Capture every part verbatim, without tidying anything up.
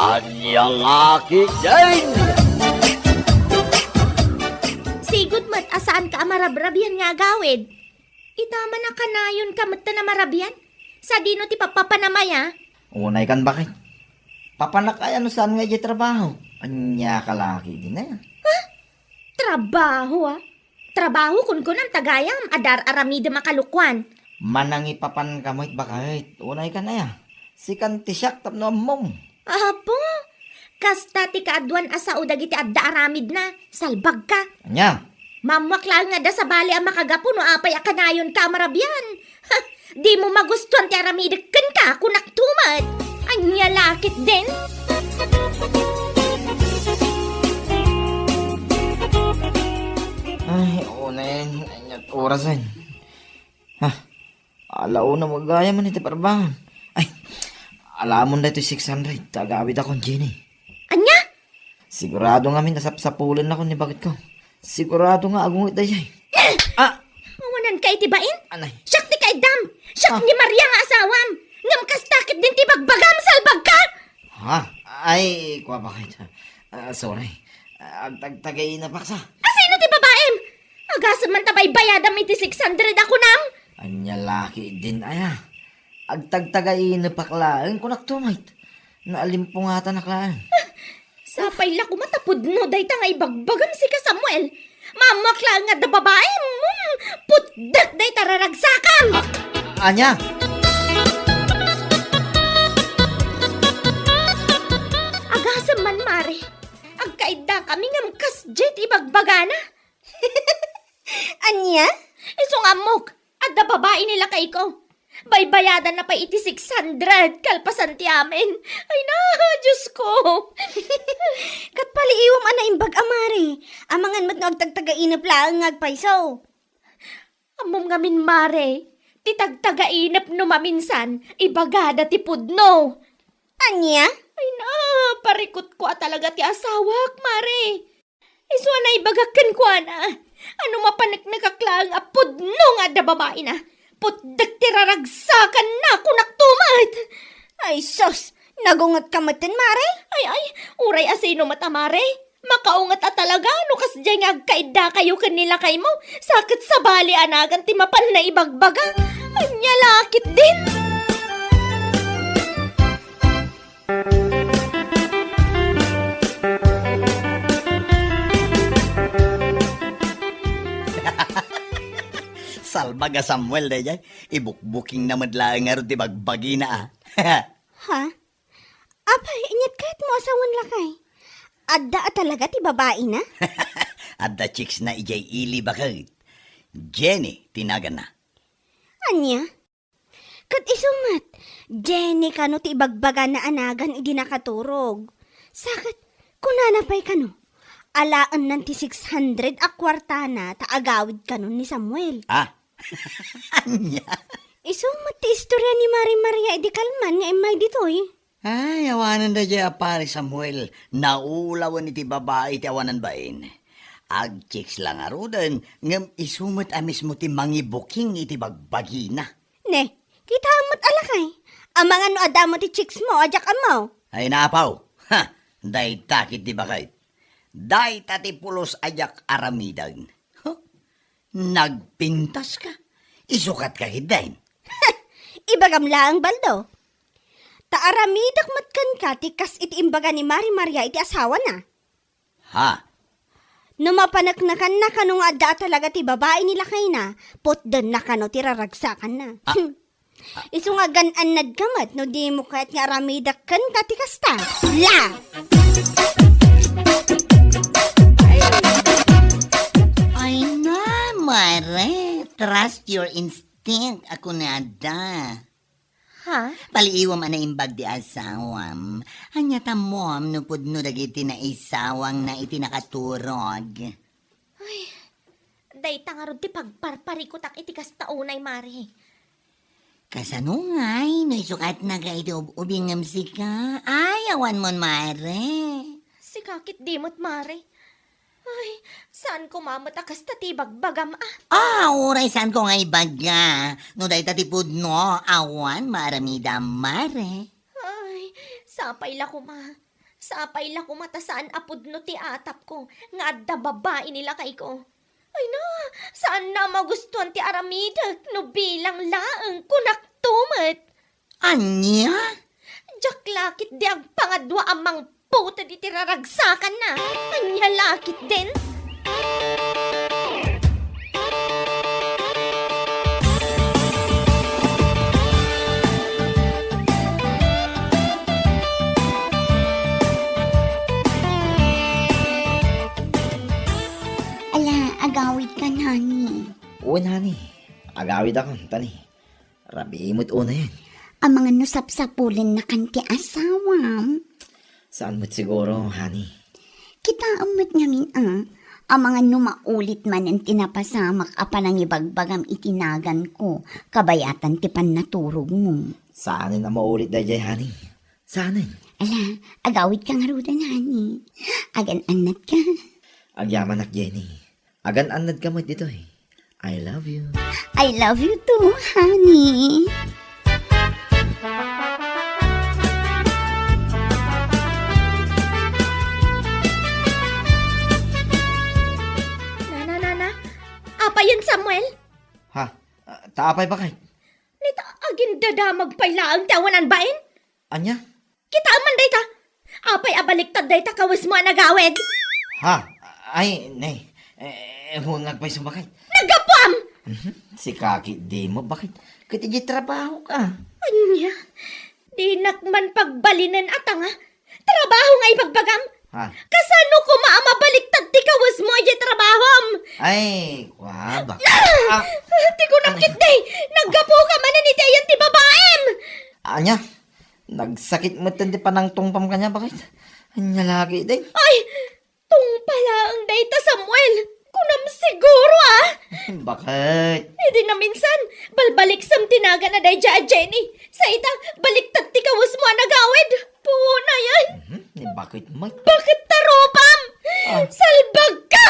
Ania nga ketdin? Sigud met a saanka a marabrabian nga agawid. Ita man a kanayonka met a marabian. Sadino ti papapanam aya? Unay kan, baket. Papanak aya no saan nga idiay trabaho. Ania ka la ketdin aya? Trabaho, a? Trabaho, kunkunam, ta gayam, adda ar-aramidem a kalukuan. Manangipapanka met, baket. Unay kan aya. Sikan ti siak tapno ammom. Apo, kasta ti kaaduan a sao dagiti adda aramidna. Salbagka. Ania? Maammoak laeng nga adda sabali a makagapu no apay a kanayonka a marabian. Ha, dimo magustuan ti aramidek kenka, kunak to met. Ania la ketdin? Ay, unen, ania ti orasen? Ha, ala una met gayam iti parbangan. Ay, alamon daytoy six hundred, ta agawidakon, Jenny. Ania? Sigurado ngamin a sapsapulennakon ni baketko. Sigurado nga agunget daydiay. Ah! Awananka iti bain? Anay. Siak ti kaiddam! Siak Ah. ni Maria nga asawam! Ngem kasta ketdin ti bagbagam, salbagka! Ha? Ay, kua, baket. Ah, sorry. Ah, agtagtagainapak sa. Asino ti babaim? Agasem man ta baybayadam iti six hundred a kunam? Ania la ketdin aya? Agtagtagainapak laeng, kunak to met. Naalimpungatanak laeng. Sapay la koma ta pudno dayta nga ibagbagam, sika, Samuel. Maammoak laeng nga adda babaim, mm, putdek dayta raragsakam. Ania? Agasem man, Mare. Agkaiddakami ngem kasdiay ti ibagbagana. Ania? Isu nga ammok, adda babai ni lakayko. Baybayadanna pay iti six hundred kalpasan ti amin. Ay na, Diosko! Ket paliiwam a naimbag a, Mare. Amangan met no agtagtagainep laeng nga agpayso. Ammom ngamin, Mare, ti tagtagainep no maminsan, ibagada ti pudno. Ania? Ay na, parikutko a talaga ti asawak, Mare. Isu a naibagak kenkuana a no mapaneknekak laeng a pudno nga adda babaina, putdek ti raragsakanna, kunak to met. Ay sus, nagungetka metten, Mare? Ay, ay, uray asino met a, Mare. Makaunget a talaga no kasdiay nga agkaiddakayo ken ni lakaymo, sa ket sabali a nagan ti mapan naibagbaga. Ania la ketdin? Salbag a Samuel daydiay, ibukbukingna met laeng ngarud ti bagbagina, a. Ha? Apay, inyat kayatmo a sawen, lakay? Adda a talaga ti babaina? Adda chicksna idiay ili, baket. Jenny ti naganna. Ania? Ket isu met, Jenny kano ti ibagbagana a nagan idi nakaturog. Sa ket, kunana pay kano, alaennan ti six hundred a kuartana ta agawid kano ni Samuel. Ah, ania? Isu met ti istoria ni Mari Maria idi kalman nga immay ditoy. Ay, awanen daydiay a Pari Samuel, naulawen iti babai ti awanan bain. Agchicks la ngaruden, ngem isu met a mismo ti mangibuking iti bagbagina. Ne, kitaem met a lakay. Amangan no adda met ti chicks mo a diak ammo. Ay, napaw. Ha, dayta ketdi baket. Dayta ti pulos a diak aramiden. Huh? Nagpintaska? Isukatka ketdin? Ibagam laeng, Baldo. Ta aramidek met kenka ti kas iti imbaga ni Mari Maria iti asawana. Ha? No mapaneknekanna kano nga adda a talaga ti babai ni lakayna, putdenna kano ti raragsakanna. Ah. Isu nga gaan-annadka met no dimo kayat nga aramidek kenka ti kasta. La! Ay na, Mare. Trust your instinct, a kunada. Ha? Paliiwam a naimbag ti asawam. Ania ta ammom no pudno dagiti naisawangna iti nakaturog? Ay, dayta ngarud ti pagparparikutak iti kasta unay, Mare. Kasano ngay no isukatnaka iti ub-ubingem sika? Ay, awanmon, Mare. Sika ketdi met, Mare. Ay, saan koma met a kasta ti ibagbagam, a? Ah, uray saanko nga ibaga. No dayta ti pudno, awan maaramidam, Mare. Ay, sapay la koma. Sapay la koma ta saan a pudno ti atapko nga adda babai ni lakayko. Ay na, saan na magustuan ti aramidek no bilang laeng kunakto met. Ania? Diak la ketdi agpangadua a mangputed iti raragsakanna. Ania la ketdin? Ala, agawidkan, honey. Wen, honey. Agawidakon, ta ni, rabii met unayen. Amangan no sapsapulennakan ti asawam. Saan met siguro, honey? Kitaem met ngamin, a. Amangan no maulit manen ti napasamak a panangibagbagam iti naganko, kabayatan ti pannaturogmo. Saanen a maulit daydiay, honey. Saanen? Ala, agawidka ngaruden, honey. Agan-annatka. Agyamanak, Jenny. Agan-annadka met ditoy. I love you. I love you too, honey. Nana, nana. Apayen, Samuel? Ha? Ah, ta apay, baket? Nita, agindadamag pay laeng ti awanan bain? Ania? Kitaem man dayta. Apay a baliktad dayta kawesmo a nagawid? Ha? Ay, nay. Eh, huwangag pay sa, baket. Naggapuam! Mhm. Sika ketdin, baket. Ket idiay trabahoka. Ania? Dinak man pagbalinen a tanga. Trabaho nga ibagbagam? Ha? Kasano koma a mabaliktad ti kawesmo idiay trabahom? Ay, kua, baket. Ah! Ah! Ti kunam ketdi, naggapuka manen iti ayan ti babaim! Ania? Nagsakit metten ti panangtungpam kaniak, baket. Ania la ketdin? Ay! Tungpa laeng dayta, Samuel! Kunam siguro, a! Baket? Idi naminsan, balbaliksem ti nagan a daydiay a Jenny. Sa ita, baliktad ti kawesmo a nagawid. Puonayen. Mhm, ni baket met. Baket ta rupam? Ah. Salbagka!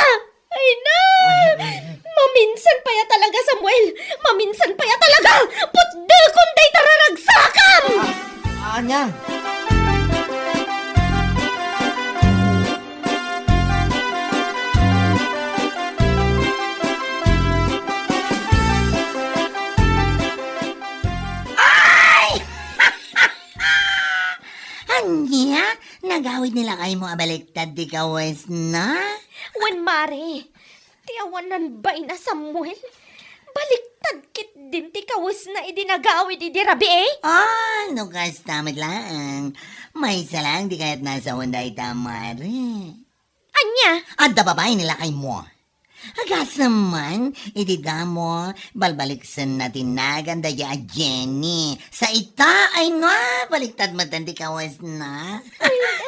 Ay na! Ay, ay, ay. Maminsan pay a talaga, Samuel! Maminsan pay a talaga! Putdekon dayta raragsakam! Ah, ania? Ay! Ania? Nagawid ni lakaymo a baliktad ti kawesna? Wen, mare. Ti awanan bain a Samuel, baliktad ketdin ti kawesna idi nagawid idi rabii. Ah, no kasta met laeng. Maysa laeng ti kayatna a sawen dayta, mare. Ania? Adda babai ni lakaymo. Agasem man, iti damo, balbaliksenna ti nagan daydiay a Jenny. Sa ita, ay na, baliktad metten ti kawesna. Ay, ah.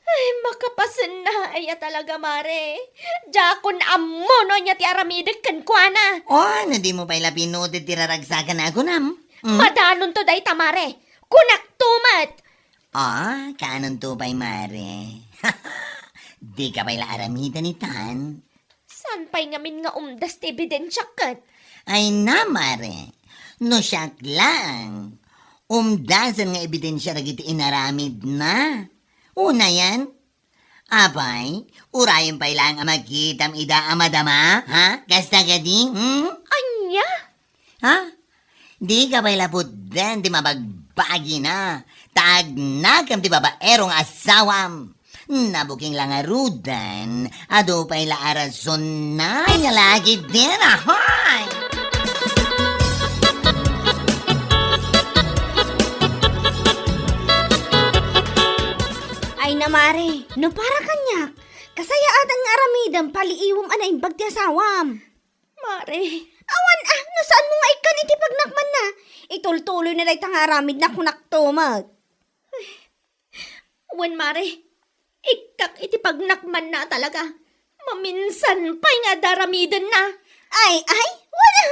Ay, makapasenna aya talaga, mare. Diakon ammo no ania ti aramidek kenkuana. Oh, no dimo pay la pinuted ti raragsakan a kunam. Hmm? Madanonto dayta, mare. Kunakto met. Ah, kaanonto pay, mare. Dika pay la aramiden itan. Saan pay ngamin nga umdas ti ebidensiak ket? Ay na, mare. No siak laeng, umdasen nga ebidensia dagiti inaramidna. Unayen, apay, urayen pay laeng a makitam ida a madama, ha? Kasta kadi, hmm? Ania? Ha? Dika pay la pudden ti mabagbagina, ta agnakem ti babaero nga asawam. Nabuking la ngaruden, adu pay la a rasonna nga lagi din, ahoy! Ay na, mare, no para kaniak, kasayaatan nga aramidem, paliiwem a naimbag ti asawam. Mare. Awan a, no saanmo nga ikkan iti pagnakmanna. Itultuloyna dayta nga aramidna, kunakto met. Ay, wen, mare. Ikkak iti pagnakmanna a talaga. Maminsan pay nga adda aramidenna. Ay, ay, wen a.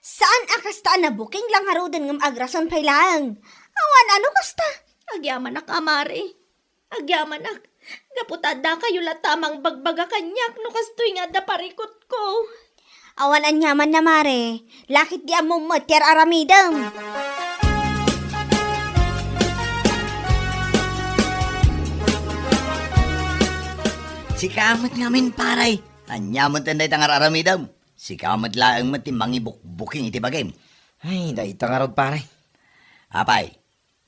Saan a kasta a nabuking la ngaruden ngem agrason pay laeng. Awan a no kasta. Agyamanak a, mare. Agyamanak, gapu ta addakayo latta a mangbagbaga kaniak no kastoy nga adda parikutko. Awan aniamanna, mare. Lakit di ammom met ti ar-aramidem. Sika met ngamin, pare. Ania met dayta nga ar-aramidem? Sika met laeng met ti mangibukbuking iti bagim. Ay, dayta ngarud, pare. Apay,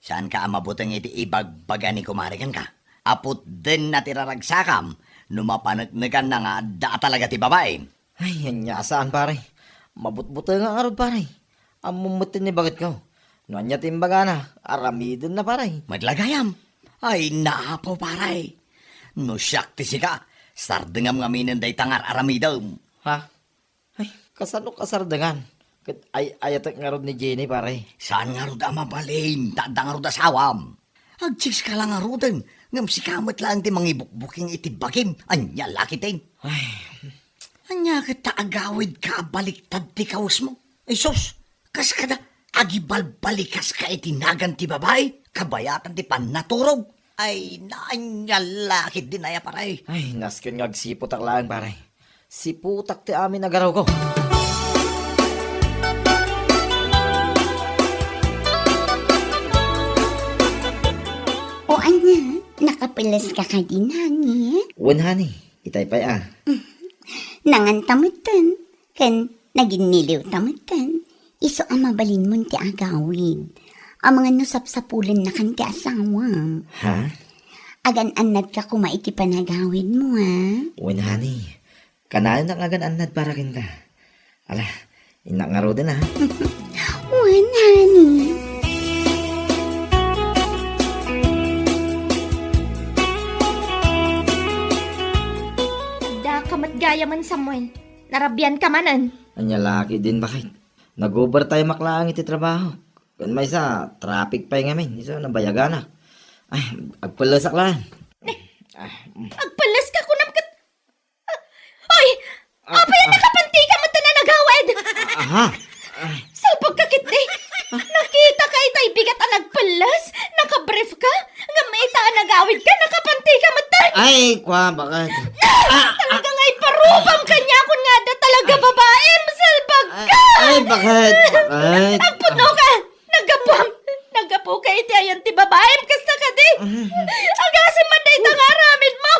saanka a mabuteng iti ibagbaga ni kumare kenka? Aputdenna ti raragsakam no mapaneknekanna nga adda a talaga ti babaim. Ay, ania a saan, pare. Mabutbutengak ngarud, pare. Ammom met ti baketko. No ania ti imbagana, aramidenna, pare. Met la gayam. Ay, naapaw, pare. No siak ti sika, sardengam ngaminen dayta nga ar-aramidem. Ha? Ay, kasano kasardengan? Ket ay-ayatek ngarud ni Jenny, pare. Saan ngarud a mabalin, ta adda ngarud asawam. Agchikska la ngaruden, ngem sika met laeng ti mangibukbuking iti bagim. Ania la ketdin? Ay. Ania ket ta agawidka a baliktad ti kawesmo? Ay sus, kas kada agibalbalikaska iti nagan ti babai, kabayatan ti pannaturog. Ay, naanyal la ketdin aya, pare. Ay, nasken nga agsiputak laeng, pare. Siputak ti amin a garawko. O ania, nakapeles ka kadi, honey? Wen, honey, itay pay a. Nanganta metten, ken naginniliw ta metten. Isu a mabalinmon ti agawid. Amangan no sapsapulennakan ti asawam. Ha? Agan-annadka koma iti panagawidmo, ha? Wen, honey. Kanayon nga agan-annad para kenka. Ala, innak ngaruden, ha? Wen, honey. Adda ka met gayamen, Samuel. Narabian ka manen. Ania la ketdin, baket? Nag-overtime ak laeng iti trabaho. Ken maysa, traffic pay ngamin. Isu, nabayaganak. Ay, agpellesak laeng. Ay, mm. Agpelles ka kunam ket, ah, oy! Ah, apay a ah. Nakapanti ka met ta nanagawid? Ah, aha. Ay. Salbag ka ketdi. Nakita ka itay bigat a nagpelles? Nakabrief ka? Ngem ita a nagawid ka, nakapanti ka metten. Ay, kwa, baket? Ah, ah. Talaga nga iparubam kaniakon nga adda talaga babaim, salbag ka! Ay, ay, baket? Baket? Agpudno ka! Naggapuam! Naggapu ka iti ayan ti babaim, kasta kadi? Ay. Agasem man dayta nga aramidmo!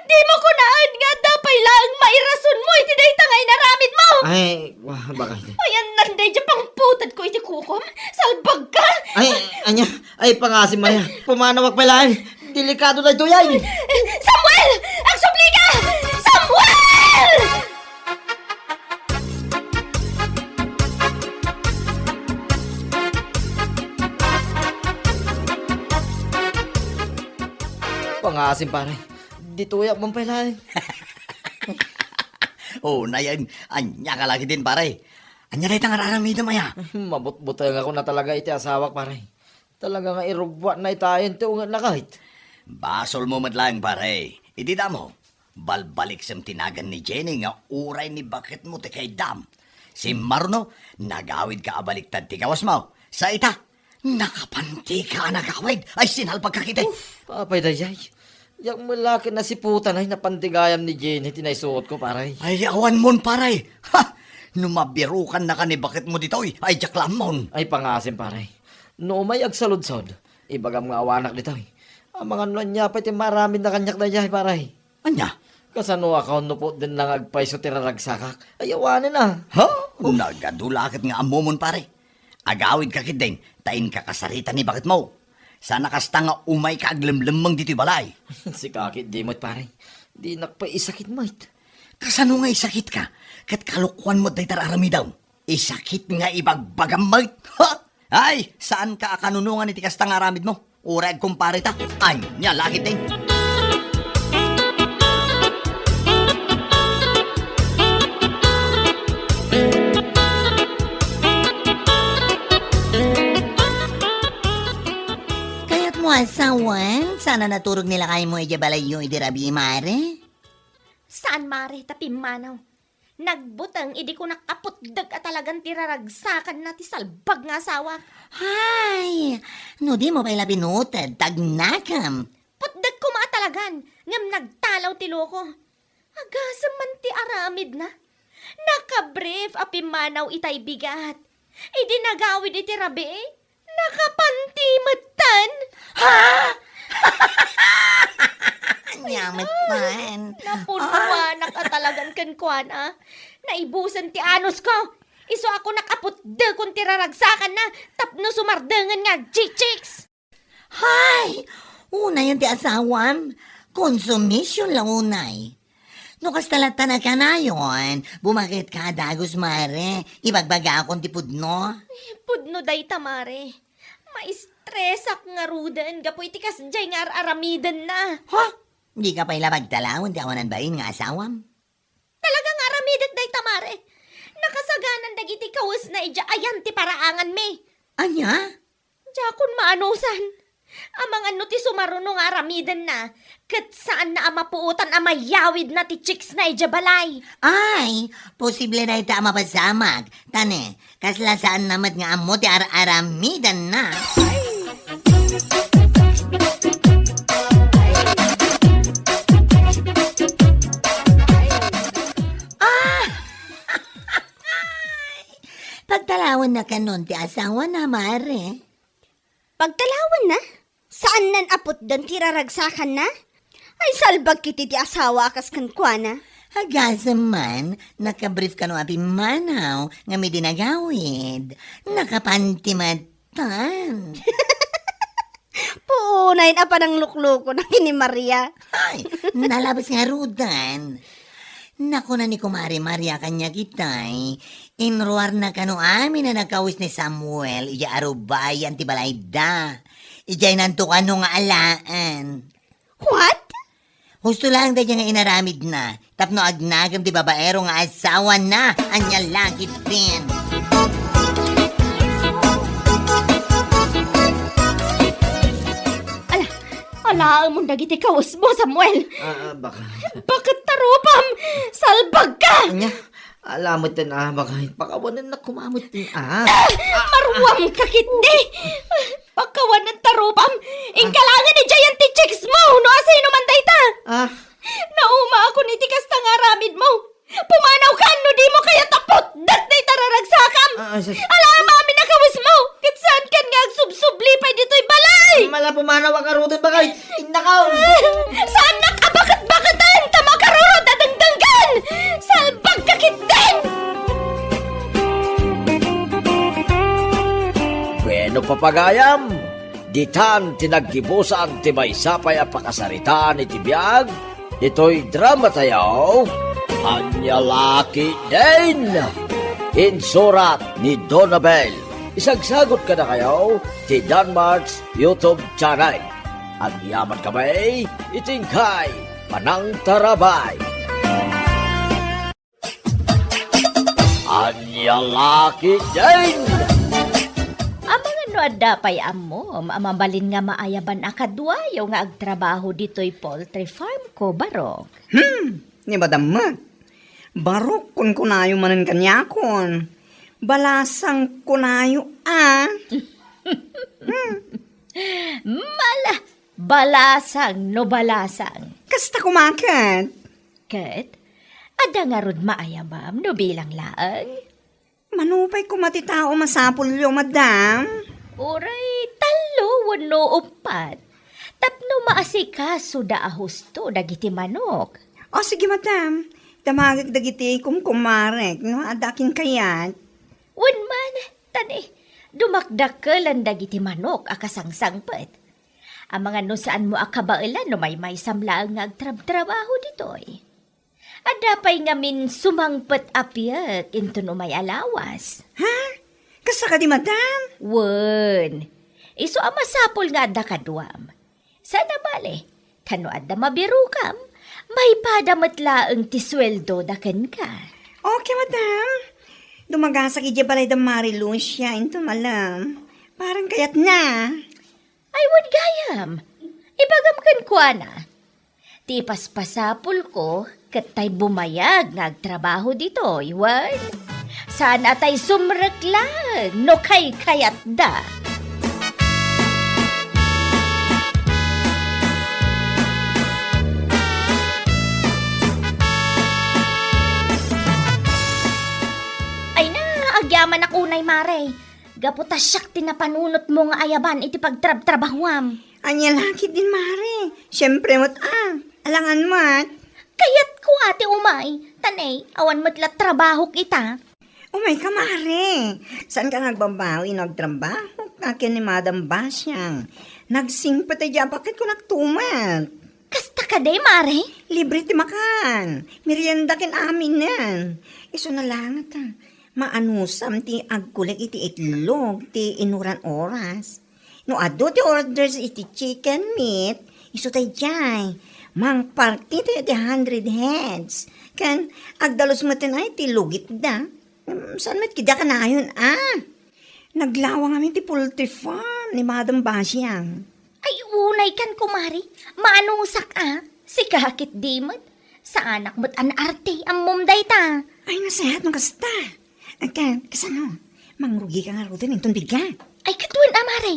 Dimo kunaen nga adda pay laeng mairasonmo iti dayta nga inaramidmo! Ay, wa, baket? Ayanna daydiay pangputedko iti kukom? Salbag ka! Ay, ania? Ay, pangasim aya. Pumanawak pay laeng. Delikado daytoy ay. Samuel! Agsubli ka! Samuel! Pangasim, pare. Ditoyak man pay laeng. O, nayen, ania ka la ketdin, pare? Ania dayta nga ar-aramidem aya? Mabutbutengakon a talaga iti asawak, pare. Talaga nga irubbuatna itayen ti ungetna ket. Basolmo met laeng, pare. Idi damo, balbaliksem ti nagan ni Jenny nga uray ni baketmo ti kaiddam. Simmaruno, nagawidka a baliktad ti kawesmo. Sa ita, nakapantika a nagawid. Ay, sinalbagka ketdi. Uf, apay daydiay. Diak met la ket nasiputan ay napanti gayam ni Jenny ti naisuotko, pare. Ay, awanmon, pare. Ha! No mabirokannaka ni baketmo ditoy, ay diak la ammon. Ay, pangasim, pare. No umay agsaludsod, ibagam nga awanak ditoy. Amangan no ania pay ti maaramidna kaniak daydiay, pare. Ania? Kasano a kaon no putdenna nga agpayso ti raragsakak? Ay, awanen a. Ha? Nagadu la ket nga ammomon, pare. Agawidka ketdin, ta inka kasarita ni baketmo. Saan a kasta nga umayka aglemlemmeng ditoy balay. Sika ketdi met, pare. Dinak pay isakit met. Kasano nga isakitka? Ket kalokuan met dayta ar-aramidem. Isakit nga ibagbagam met. Ha? Ay, saanka a kanunongan iti kasta nga aramidmo. Uray agkumpare ta. Ania la ketdin? Kayatmo a sawen, saan a naturog ni lakaymo idiay balayyo idi rabii, mare? Saan, mare, ta pimmanaw. Nagbuteng idi kunak a putdek a talagan ti raragsakanna ti salbag nga asawak. Hay! No dimo pay la binuted, tagnakem. Putdek koma a talagan, ngem nagtalaw ti loko. Agasem man ti aramidna. Nakabrief a pimmanaw itay bigat. Idi nagawid iti rabii, nakapanti metten. Ha? Ania? Amet man. Napunnoanak a talagan kenkuana. Naibusen ti anusko. Isu a kunak a putdekon ti raragsakanna tapno sumardengen nga agchichiks. Hay! Unayen ti asawam. Konsumision la unay. No kasta latta a kanayon, bumaketka a dagus, mare. Ibagbagakon ti pudno. Eh, pudno dayta, mare. Maistresak ngaruden gapu iti kasdiay nga ar-aramidenna. Ha? Dika pay la pagtalawen ti awanan bain nga asawam? Talaga nga aramidek dayta, mare. Nakasaganan dagiti kawesna idiay ayan ti paraanganmi. Ania? Diakon maanusan. Amangan no ti sumaruno nga aramidenna, ket saanna a mapuotan a mayawidna ti chicksna idiay balay. Ay, posible dayta a mapasamak. Tane, kasla saanna met nga ammo ti ar-aramidenna. Ah! Pagtalawenna kanon ti asawana, mare. Pagtalawenna? Saannan a putdon ti raragsakanna? Ay, salbag kiti ti asawa a kas kenkuana. Agasem man, nakabrief kano a pimmanaw nga midinagawid. Nakapanti met tan. Puunayen a panangluklukona ken ni Maria. Ay, nalabes ngaruden. Nakuna ni Kumare Maria kaniak itay, inruarna kano amin a nagkawes ni Samuel idiay arubayan ti balayda. Idiay nanto kano nga alaen. What? Husto laeng daydiay nga inaramidna tapno agnagem ti babaero nga asawana. Ania la ketdin. Ala, alaemon dagiti kawesmo, Samuel. Ah, ah, baka. Bakit tarupam? Salbag ka! Ania? Ala met ten a, baka pakawanennak koma met ten a. Ah! Maruam ka ketdi! Pakawanen tarupam! Inka laengen idiay ti chicksmo no asino man dayta! Ah. Naumaakon iti kasta nga aramidmo! Pumanaw ka no dimo kayat a putdek dayta raragsakam! Ah, ah, sus. Ala, amin a kawesmo! Ket saankan nga agsubsubli pay ditoy balay! Mala pumanaw a ngaruden, bakay! Innakaw! Saannak a baket-baketen ta makarurot a dengdenggen! Salbag ka ketdin! Bueno, papagayam, ditan ti naggibusan ti maysa pay a pakasaritaan iti biag ditoy drama tayo, Ania la ketdin! Insurat ni Donabel. Isagsagut kadakayo ti Danmark's YouTube channel. Agyaman kami iti inkay panangtarabay. Ania la ketdin! Amangan no adda pay ammom a mabalin nga maayaban a kaduayo nga agtrabaho ditoy poultry farm ko, Barok? Hmm, ni Madam met. Barok, kunkunayo manen kaniakon. Balasang kunayo, a. Hmm. Mala, balasang no balasang. Kasta koma ket. Ket, adda ngarud maayabam no bilang laeng? Mano pay koma ti tao masapulyo, madam? Uray tallo wenno uppat. Tapno maasikasoda a husto dagiti manok. O, sige, madam. Damagek dagiti kumkumarek no adda kin kayat. Wen man, tani, dumakdakkelan dagiti manok a kasangsangpet. Amangan no saanmo a kabaelan no maymaysam laeng nga agtrabtrabaho ditoy. Adda pay ngamin sumangpet a piek inton umay a lawas. Ha? Kasta kadi, madam? Wen. Isu a masapul nga adda kaduam. Saan a bale, ta no adda mabirokam, maipada met laeng ti sueldoda kenka. Okay, madam. Dumagasak idiay balay da Mari Lucia inton malem. Parang kayatna. Ay, wen gayam. Ibagam kenkuana. Ti ipaspasapulko ket tay bumayag nga agtrabaho ditoy, wen? Saan a tay sumrek laeng no kaykayatda. Ay na, agyamanak unay, Mare. Gapu ta siak ti napanunotmo nga ayaban iti pagtrabtrabahuam. Ania la ketdin, Mare. Siempre met a. Alangan met. Kayatko a ti umay, ta ne, awan met la trabahok ita. Umayka, mare. Saanka nga agbabawi no agtrabahok ken ni Madam Basiang? Nagsingpet idiay a baketko, kunak tumet. Kasta kadi, mare? Libre ti makan, merienda ken aminen. Isuna laenget, maanusam ti agkuleg iti itlog ti inuran oras. No adu ti orders iti chicken meat, isu daydiay, mangparti tayo ti hundred heads. Ken agdalus met ay ti lugitda. Mm, saan met kida kanayon, a? Naglawang amin ti poultry farm ni Madam Basiang. Ay, unay kan, kumare. Maanusak, a? Sika ket di met. Saanak met a naarte, ammom dayta. Ay, nasayaat no kasta. Agka, kasano? Mangrugika ngaruden inton bigat? Ay, ket wen a, mare.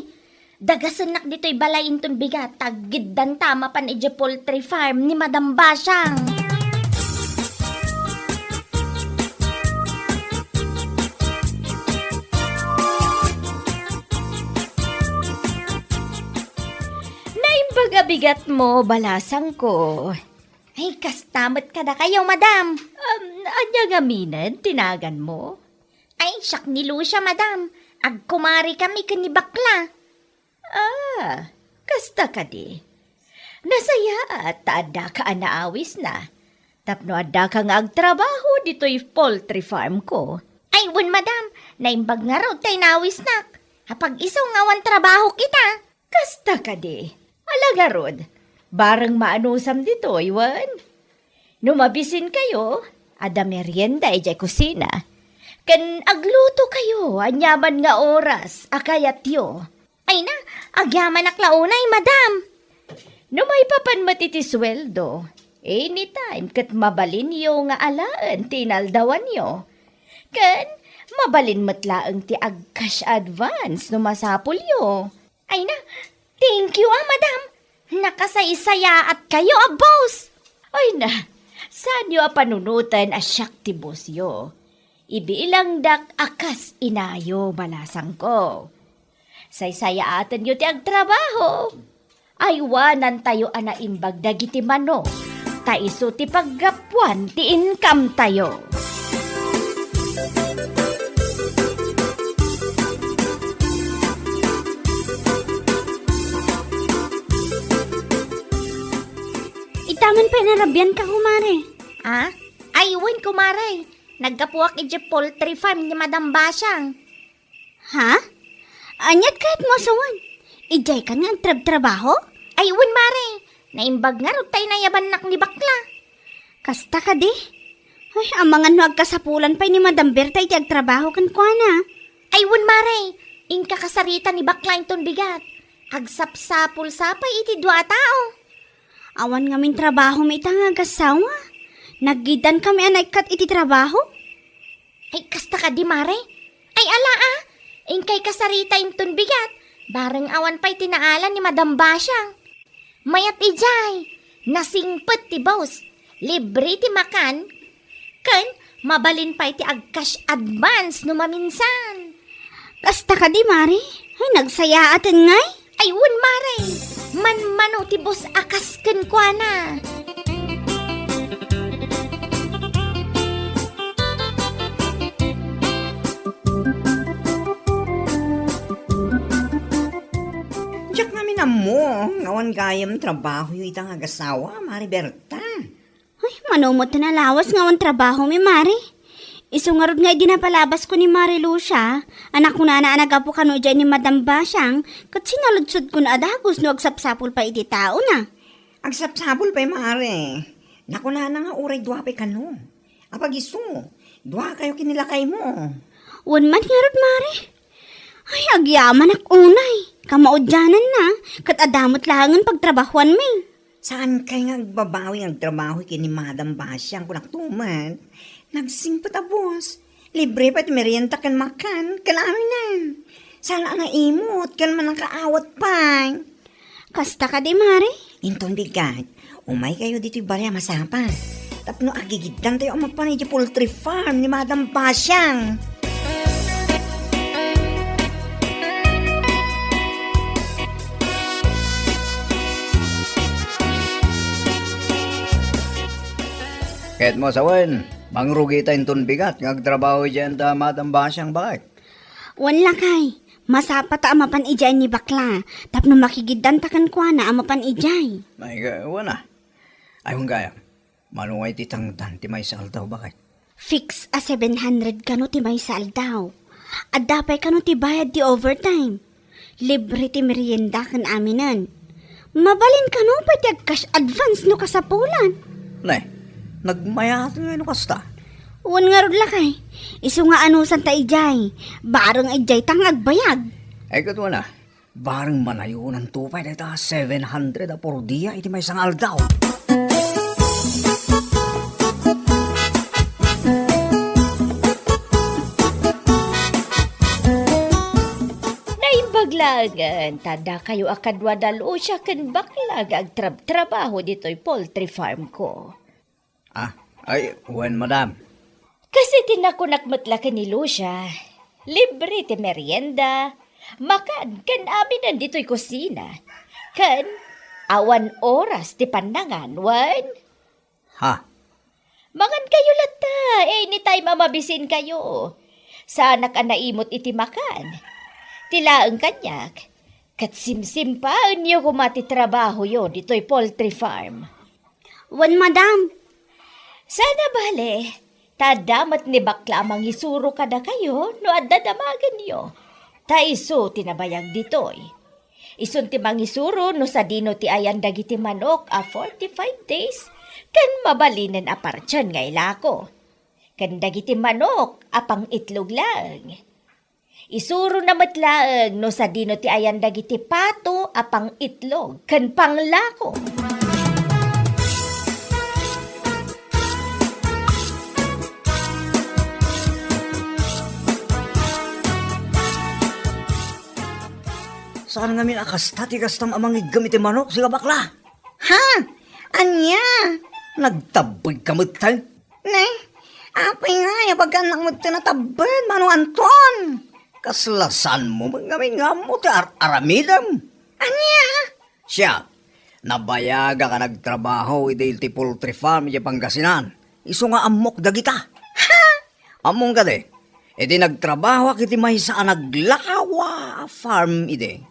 Dagasennak ditoy balay inton bigat, ta aggiddanta a mapan idiay poultry farm ni Madam Basiang. Naimbag a bigatmo, balasangko. Ay, kasta met kadakayo, madam. Um, ania ngaminen ti naganmo? Ay, siak ni Lucia, madam. Agkumarikami ken ni Bakla. Ah, kasta kadi. Nasayaat ta addaka a naawisna. Tapno addaka nga agtrabaho ditoy poultry farm ko. Ay, wen, madam. Naimbag ngarud ta inawisnak. Apag-isu nga awan trabahok ita. Kasta kadi. Ala ngarud, bareng maanusam ditoy, wen? No mabisinkayo, adda merienda idiay kusina. Ken aglutokayo aniaman nga oras a kayatyo. Ay na, agyamanak la unay, madam. No maipapan met iti sueldo, anytime ket mabalinyo nga alaen ti inaldawanyo. Ken mabalin met laeng ti ag-cash advance no masapulyo. Ay na, thank you, ah, madam. Nakasaysayaatkayo a boss. Ay na, saanyo a panunoten a siak ti bossyo. Ibilangdak a kas inayo, balasangko. Saysayaatenyo ti agtrabaho. Aywanantayo a naimbag dagiti manok, ta isu ti paggapuan ti income tayo. Ita man pay narabianka, kumare. Ah? Ay, wen, kumare. Naggapuak idiay poultry farm ni Madam Basiang. Ha? Aniat kayatmo a sawen? Idiay kan nga agtrabtrabaho? Ay, wen, mare. Naimbag ngarud ta inayabannak ni Bakla. Kasta kadi? Ay, amangan no agkasapulan pay ni Madam Berta iti agtrabaho kenkuana. Ay, wen, mare. Inka kasarita ni Bakla inton bigat. Agsapsapul sa pay iti dua a tao. Awan ngamin trabahom ita nga agasawa. Naggidankami a naikkat iti trabaho. Ay, kasta kadi, mare? Ay, ala, a. Inkay kasarita inton bigat. Bareng awan pay ti naala ni Madam Basiang. Mayat idiay, nasingpet ti boss. Libre ti makan. Ken, mabalin pay ti ag-cash advance no maminsan. Kasta kadi, mare? Ay, nagsayaaten ngay? Ay, wen, mare. Manmano ti boss a kas kenkuana. Diak ngamin ammo nga awan gayam trabahoyo ita nga agasawa, Mare Berta. Ay, mano met ti nalawas nga awan trabahomi, Mare. Isu ngarud nga idi napalabasko ni Mare Lucia, a nakunana a naggapu kano idiay ni Madam Basiang, ket sinaludsodkon a dagus no agsapsapul pay iti taona. Agsapsapul pay, Mare. Nakunana nga uray dua pay kano. Apag-isu, duakayo ken ni lakaymo. Wen man ngarud, Mare. Ay, agyamanak unay. Kamaudiananna, ket adda met laengen pagtrabahoanmi. Saankay nga agbabawi nga agtrabaho ken ni Madam Basiang, kunak tumet. Nagsingpet a boss. Libre pay ti merienda ken makan, ken aminen. Saan a naimut ken mannakaawat pay. Kasta kadi, Mare? Inton bigat, umaykayo ditoy balay a masapa. Tapno agigiddantayo a mapan idiay poultry farm ni Madam Basiang. Ket mo sawen, mangrugi ta inton bigat nga agtrabaho idiay anda Madam Basiang, bakit? Wen, lakay. Masapata a mapan idiay ni bakla tapno makigiddanta kenkuana a mapan idiay. Ay, ga-, wen a. Ay, wen gayam. Mano nga iti tangdan ti maysa aldaw, bakit? Fix a seven hundred kano ti maysa aldaw. Adda pay kano ti bayad ti overtime. Libre ti merienda ken aminen. Mabalin kano pay ti ag-cash advance no kasapulan. Ne, nagmayaten ngay no kasta? Wen ngarud, lakay. Isu nga anusanta idiay. Bareng idiay ta nga agbayag. Ay, ket wen a. Bareng manayonanto pay dayta seven hundred a por dia iti maysa nga aldaw. Naimbag laengen ta dakayo a kadua da Lucia ken bakla nga agtrab-trabaho ditoy poultry farm ko. Ah, ay, wen, madam. Kas iti nakunak met la ken ni Lucia, libre ti merienda, makan ken aminen ditoy kusina, ken awan oras ti pannangan, wen? Ha? Mangan kayo latta, anytime a mabisin kayo. Saanak a naimot iti makan. Ti laeng kaniak, ket simsimpaenyo koma ti trabahoyo ditoy poultry farm. Wen, madam. Sana bale, ta adda met ni bakla a mangisuro kadakayo no adda damagenyo. Ta isu ti nabayag ditoy. Isun ti mangisuro no sadino ti ayan dagiti manok a forty-five days ken mabalinen a partian nga ilako, ken dagiti manok a pang-itlog laeng. Isurona met laeng no sadino ti ayan dagiti pato a pang-itlog ken panglako. Saan ngamin a kasta ti kastam a mangiggem iti manok, sika bakla? Ha? Ania? Nagtabbeg ka met, tay? Ne? Apay nga, ya bagan lang met ti natabbeg, Mano Anton? Kasla saan mo met ngamin nga ammo ti ar-aramidem? Ania? Siak, nabayagak a nagtrabaho idi iti poultry farm iti Pangasinan. Isu nga ammok dagita. Ha? Ammom kadi, idi nagtrabahoak iti maysa a naglawa a farm idi,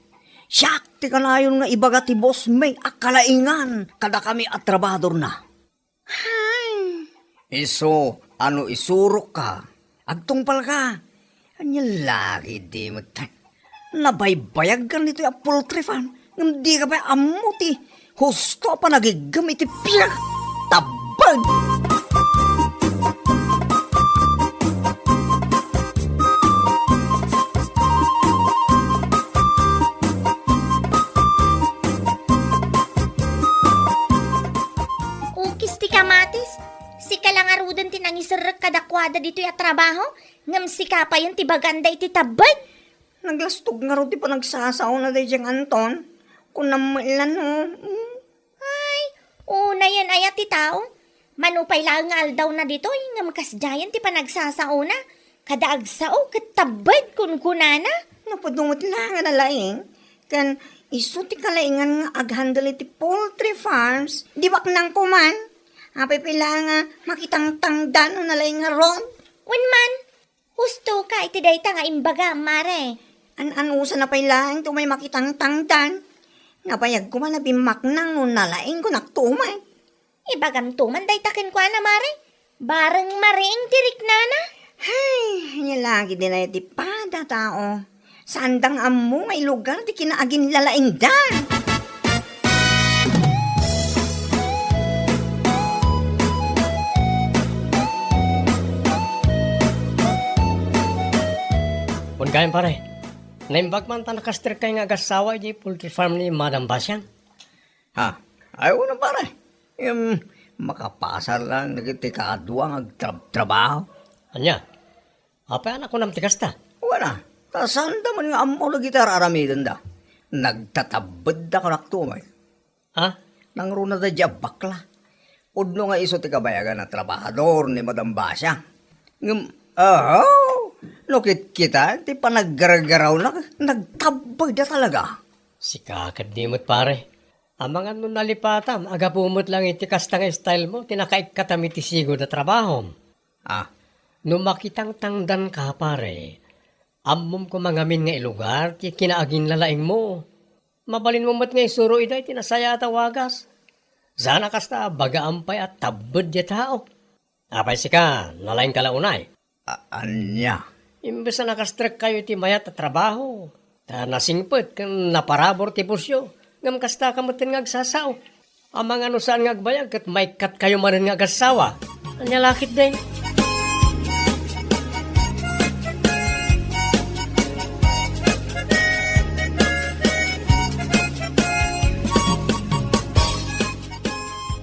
siak ti kanayon nga ibaga ti boss mi a kalaingan kadakami a trabahadorna. Hay! Isu a no isurokka, agtungpalka. Ania la ketdi met? Nabaybayagkan ditoy a poultry farm, ngem dika pay ammo ti husto a panagiggem iti pinakatabbeg. Ukis ti kamatis, sika la ngaruden ti nangiserrek kadakuada ditoy a trabaho, ngem sika payen ti baganda iti tabbeg. Naglastog ngarud ti panagsasaona daydiay Anton. Kunam met la no, mm. Ay, unayen aya ti tao? Mano pay laeng nga aldawna ditoy, ngem kasdiayen ti panagsasaona. Kada agsao ket tabbed kunkunana. Napudno met la nga nalaing, ken isu ti kalaingan nga aghandle iti poultry farms, di baknang koman. Apay pay laeng nga makitangtangdan no nalaing ngarud? Wen man, husto ka iti dayta nga imbagam, mare. An-anusana pay laeng ti umay makitangtangdan. Nabayag koma a bimmaknang no nalaingko naktuman. Ibagamto man dayta kenkuana, mare. Bareng mariing ti riknana. Hay, ania la ketdi aya ti pada tao. Saanda nga ammo nga ilugar ti kinaaginlalaingda. Wen gayam, pare. Naimbag man ta nakasterkay nga agassawa iti poultry farm ni Madam Basiang. Ha? Ay, wen a, pare. Em, makapasar lang dagiti kadua nga agtrab-trabaho. Ania? Apay a nakunam ti kasta? Wen a, ta saanda man nga ammo dagiti ar-aramidenda. Nagtatabbedda kaniak tumayen. Ha? Nangruna daydiay a bakla. Pudno nga isu ti kabayagan a trabahador ni Madam Basia. Ngem, aho, no kitkitaen ti panaggargarawna, nagtabbedda talaga. Sika ketdi met, pare. Amangan no nalipatam, a gapu met laeng iti kasta nga style mo, ti nakaikkatam iti sigud a trabahom. Ah. No makitangtangdanka, pare, ammom koma ngamin nga ilugar ti kinaaginlalaingmo. Mabalinmo met nga isuro ida iti nasayaat a wagas. Saan a kasta, bagaam pay a tabbed diay tao. Apay sika, nalaingka la unay? A-, ania? Imbes a nakastrekkayo iti mayat a trabaho, ta nasingpet ken naparabur ti pusyo, ngem kastaka metten nga agsasao. Amangan no saan nga agbayag ket maikkatkayo manen nga agassawa. Ania la ketdi?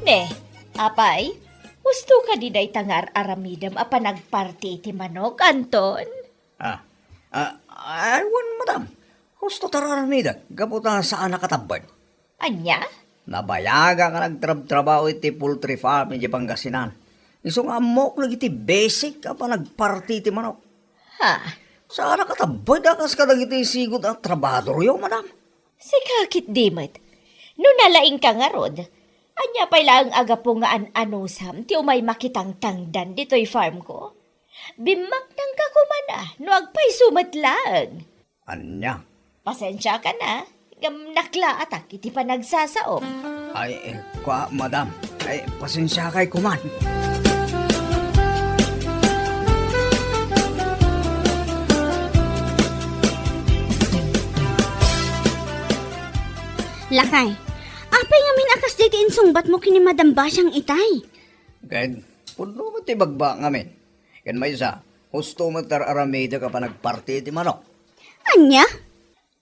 Ne, apay, husto kadi dayta nga ar-aramidem a panagparti iti manok, Anton? Ah, ah, ay, wen, madam. Husto ta ar-aramidek, gapu ta saanak a tabbed. Ania? Nabayagak a nagtrabtrabaho iti poultry farm iti Pangasinan. Isu nga ammok dagiti basic a panagparti iti manok. Ha? Saanak a tabbed a kas kadagiti sigud a trabahadoryo, madam. Sika ketdi met. No nalaingka ngarud, ania pay laeng a gapu nga an-anusam ti umay makitangtangdan ditoy farm ko? Bimmaknangka koma na no agpayso met laeng. Ania? Pasensiaka na, ngem naklaatak iti panagsasaom. Ay, eh, kua, madam. Ay, pasensiakay koman. Lakay, apay ngamin a kasdiay ti insungbatmo ken ni Madam Basiang itay? Ket, pudno met ti ibagbaak ngamin. Ken maysa, husto met ti ar-aramidek a panagparti iti manok. Ania?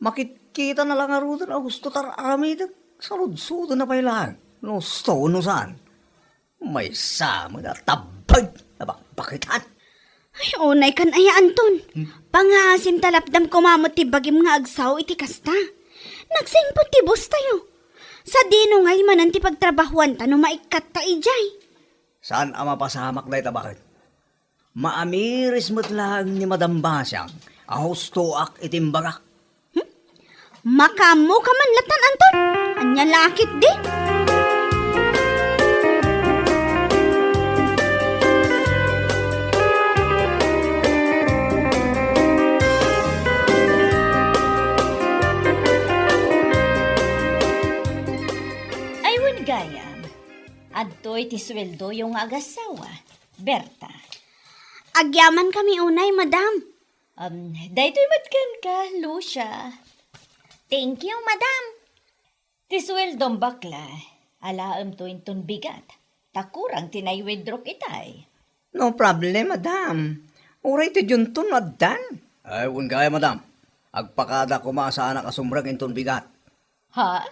Makitkita na la ngaruden a husto ti ar-aramidek, saludsodenna pay laeng no husto wenno saan. Maysa met a tabbed a bakbakitan. Ay, unaykan aya, Anton. Hmm? Pangngaasim ta lapdam koma met ti bagim nga agsao iti kasta. Nagsingpet ti boss tayo. Sadino ngay manen ti pagtrabahuanta no maikkatta idiay? Saan a mapasamak dayta, baket? Maamiris met laeng ni Madam Basiang a hustoak iti imbagak. Hmm? Makaammoka man latan, Anton? Ania la ketdi? Ay, wen gayam, adtoy ti sueldoyo nga agassawa. Berta. Agyamankami unay, madam. Um, daytoy met kenka, Lucia. Thank you, madam. Ti sueldom, bakla, alaemto inton bigat, ta kurang ti nai-withdrawk itay. No problem, madam. Uray ti dionto no addan. Ay, wen gayam, madam. Agpakada koma a saanak a sumrek inton bigat. Ha?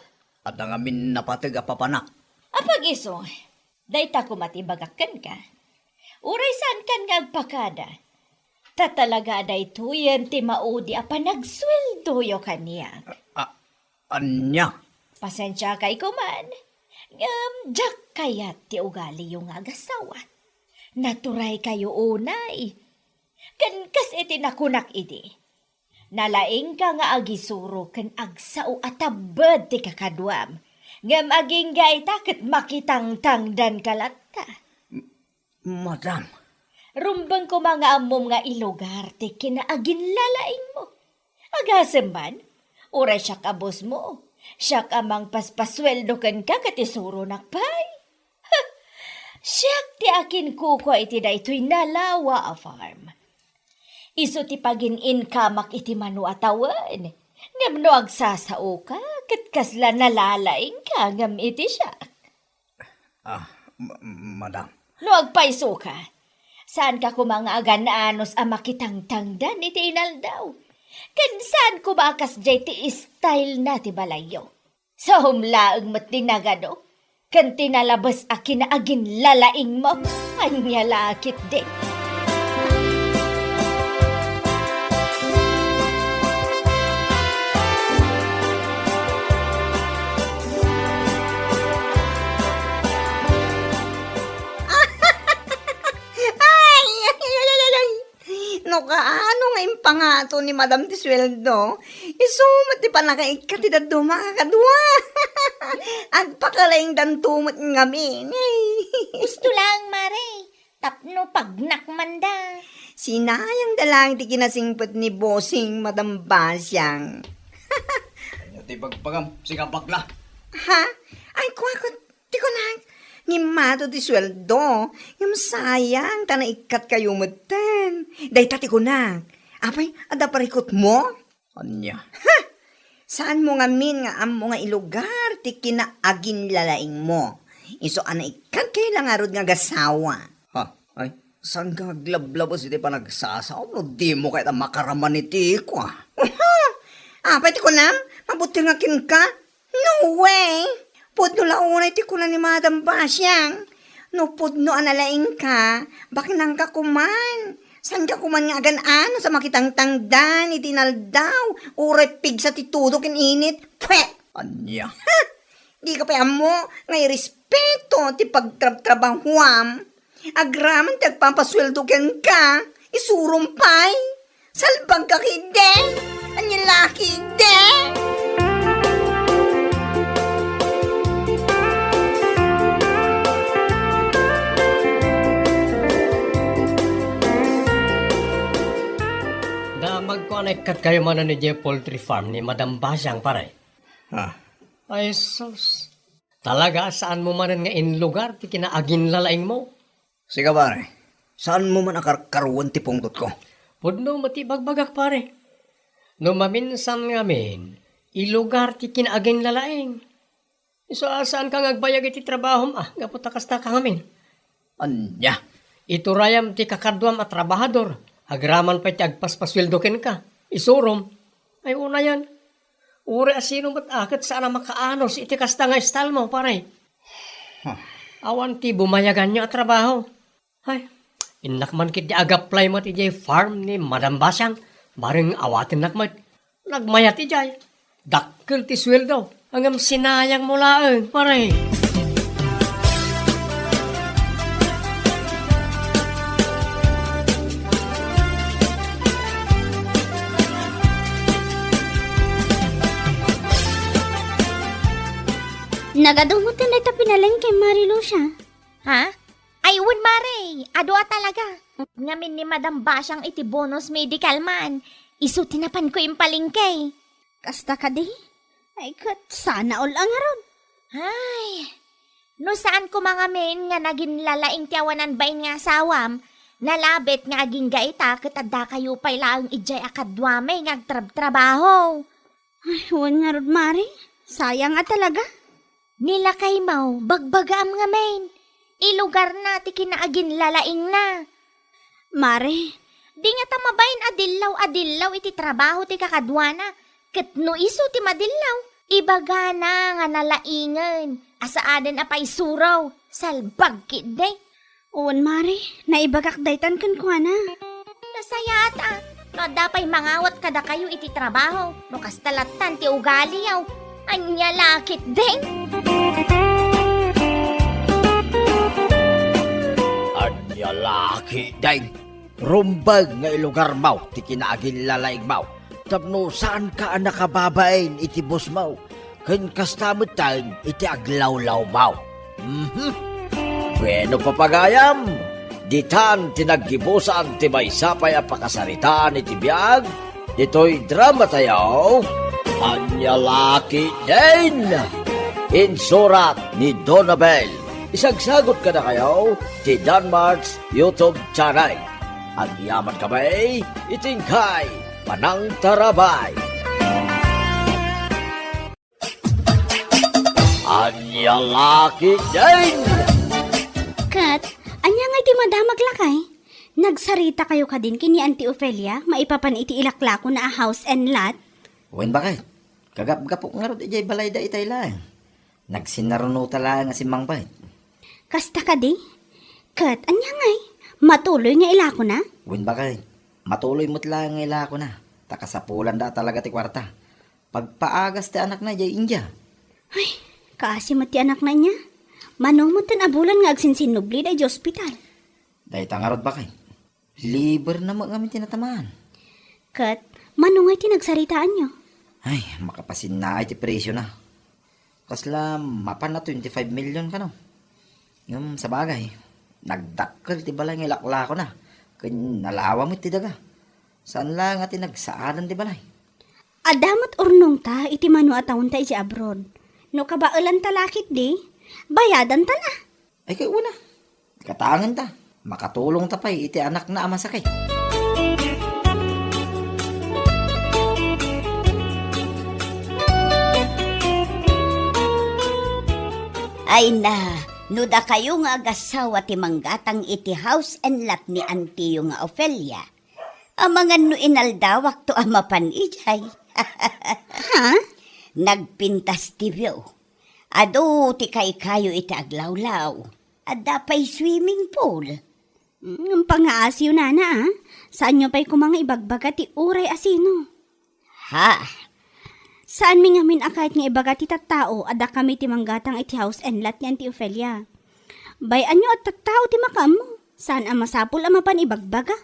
Adda ngamin napateg a papanak. Apag-isu, dayta koma ti ibagak kenka. Uray saankan nga agpakada. Ta talaga a daytoyen ti maudi a panagsueldoyo kaniak. A-, ania? Pasensiakay koman. Ngem diak kayat ti ugaliyo nga agassawa. Naturaykayo unay. Ken kas iti nakunak idi, nalaingka nga agisuro ken agsao a tabbed ti kakaduam, ngem agingga ita ket makitangtangdanka latta. Madam. Rumbeng koma nga ammom nga ilugar ti kinaaginlalaingmo. Agasem man, uray siak a bossmo, siak a mangpaspasueldo kenka ket isuronak pay. Siak ti akinkukua iti daytoy nalawa a farm. Isu ti pagin-inkamak iti mano a tawen. Ngem no agsasaoka, ket kasla nalalaingka ngem iti siak. Ah, ma-, madam. No agpaysoka, saanka koma nga agan-anos a makitangtangdan iti inaldaw. Ken saan koma a kasdiay ti style na ti balayyo. Saom laeng met ti nagado, ken ti nalabes a kinaaginlalaingmo. Ania la ketdi? Ay, ay, ay, ay, ay, ay. No kaano nga impangato ni Madam ti sueldo, isu met ti pannakaikkat ti dadduma a kakadua. Agpakalaingdanto met ngamin. Husto laeng, Mare, tapno pagnakmanda. Sinayangda laeng ti kinasingpet ni Bossing Madam Basiang. Ania ti bagbagam, sika bakla? Ha? Ay, kuakot, ti kunak, ngimmato ti sueldo, ngem sayang, ta naikkat kayo metten. Dayta ti kunak. Apay, adda parikutmo? Ania? Ha! Saanmo ngamin nga ammo nga ilugar ti kinaaginlalaingmo? Isu a naikkat kayo la ngarud nga agasawa. Ha? Ay, saan ka aglablabas iti panagsasaom no dimo kayat a makaraman iti ikua? Aha! Apay ti kunam? Mabuti nga kenka? No way! Pudno la unay ti kuna ni Madam Basiang. No pudno a nalaingka, baknangka koman. Saanka koman nga agan-anos a makitangtangdan iti inaldaw, uray pigsa ti tudo ken init. Pwet! Ania? Ha! Dika pay ammo nga irespeto ti pagtrabtrabahuam. Agraman ti agpapasueldo kenka, isurom pay. Salbagka ketdi! Ania la ketdi! Damagko a naikkat kayo manen idiay poultry farm ni Madam Basiang, pare. Ha? Ay, sus. Talaga, saanmo manen nga inlugar ti kinaaginlalaingmo? Sika, pare, saanmo man a karkaruen ti pungtotko? Pudno met ti ibagbagak, pare. No maminsan ngamin, ilugar ti kinaaginlalaing. Isu a saanka nga agbayag iti trabahom, a, gapu ta kasta ka ngamin. Ania? Iturayam ti kakaduam a trabahador, agraman pay ti agpaspasueldo kenka. Isurom. Ay, unayan. Uray a sino met a ket saan a makaanos iti kasta nga style mo, pare. Huh. Awan ti bumayaganyo a trabaho. Ay, innak man ketdi ag-apply met idiay farm ni Madam Basiang, bareng awatennak met. Nagmayat idiay. Dakkel ti sueldo, ngem sinayang mo laeng, pare. Nagadu met dayta pinalengke, Mare Lucia. Ha? Ay, wen, Mare, adu a talaga. Ngamin ni Madam Basiang iti bonus medical man, isu ti napanko impalengke. Kasta kadi? Ay, ket sana all a ngarud. Ay, no saan koma ngamin nga naginlalaing ti awanan bain nga asawam, nalabit nga agingga ita ket adda kayo pay laeng idiay a kaduami nga agtrabtrabaho. Ay, wen ngarud, Mare. Sayang a talaga. Ni lakaymo, bagbagaam ngamin. Ilugarna ti kinaaginlalaingna. Mare. Di ngata mabain a dillaw a dillaw iti trabaho ti kakaduana. Ket no isu ti madillaw, ibagana nga nalaingen a saanen a paisuro. Salbag ketdi. Wen, Mare, naibagak daytan kenkuana. Nasayaat a, no adda pay mangawat kadakayo iti trabaho, no kasta lattan ti ugaliyo. Ania la ketdin? Ania la ketdin? Rumbeng nga ilugarmaw ti kinaaginlalaingmaw. Tapno saanka a nakababain iti bossmo, ken kasta metten iti aglawlawmaw. Mhm. Bueno, papagayam, ditan ti naggibusan ti maysa pay a pakasaritaan iti biag ditoy drama tayo, Ania la ketdin? Insurat ni Donabel. Isagsagot kadakayo ti Danmart's YouTube channel. Agyaman kami iti inkay panangtarabay. Ania la ketdin? Ket, ania ngay ti madamag lakay? Nagsaritakayo kadin ken ni Auntie Ofelia maipapan iti ilaklakona a house and lot? Wen, baket. Kagapgapok ngarud idiay balayda itay laeng. Nagsinarunota laeng a simmangpet. Kasta kadi? Ket ania ngay? Matuloy nga ilakona? Wen, baket. Matuloy met laeng nga ilakona. Ta kasapulanda a talaga ti kuarta. Pagpaagas ti anakna idiay India. Ay, kaasi met ti anakna inya. Mano metten a bulan nga agsinsinnubli daydiay ospital? Dayta ngarud, baket. Liver na met ngamin ti natamaan. Ket, mano ngay ti nagsaritaanyo? Ay, makapasinnaay ti presiona. Kasla mapan a twenty-five million kano. Ngem sabagay, nagdakkel ti balay nga ilaklakona, ken nalawa met ti daga. Saan la nga ti nagsaadan ti balay. Adda met urnongta iti mano a taonta iti abroad. No kabaelanta la ketdi, bayadantan a. Ay, kay una, katangenta. Makatulongta pay iti anakna a masakit. Ay na, no dakayo nga agassawa ti manggatang iti house and lot ni antiyo nga Ofelia, amangan no inaldawakto a mapan idiay. Ha? Nagpintas ti view. Adu ti kaykayo iti aglawlaw. Adda pay swimming pool. Mm, pangaasiyo, nana, a. Saanyo pay koma nga ibagbaga ti uray asino. Ha? Saanmi ngamin a kayat nga ibaga ti tattao a dakami ti manggatang iti house and lot ni Auntie Ofelia. Bay-anyo a tattao ti makaammo. Saan a masapul a mapan ibagbaga.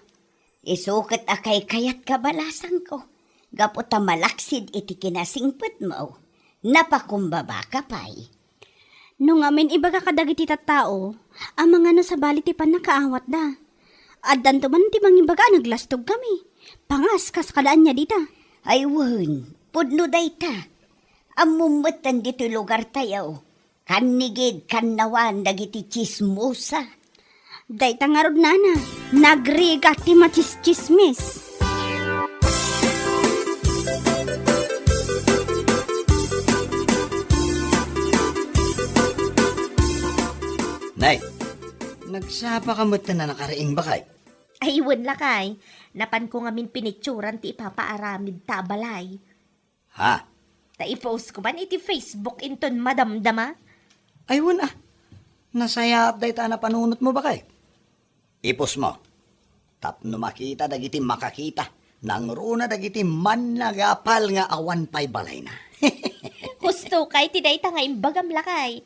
Isu ket a kaykayat kabalasangko, gapu ta malaksid iti kinasingpetmo, napakumbabaka pay. No ngamin ibaga kadagiti tattao, amangan no sabali ti pannakaawatda. Addanto man ti mangibaga a naglastogkami. Pangas kas kada ania dita. Ay wen, pudno dayta. Ammom metten ditoy lugartayo. Kannigid kannawan dagiti tsismosa. Dayta ngarud, nana, nagrigat ti matsistsismis. Nay, nagsapa ka met ta nakariing, bakay? Ay, wen, lakay. Napanko ngamin pinitsuran ti ipapaaramidta a balay. Ha? Ta i-post ko man iti Facebook inton madamdama. Ay, wen a. Nasayaat dayta a napanunotmo, bakay. I-post mo. Tapno makita dagiti makakita, nangruna dagiti mannagapal nga awan pay balayna. Husto kay ti dayta nga imbagam, lakay.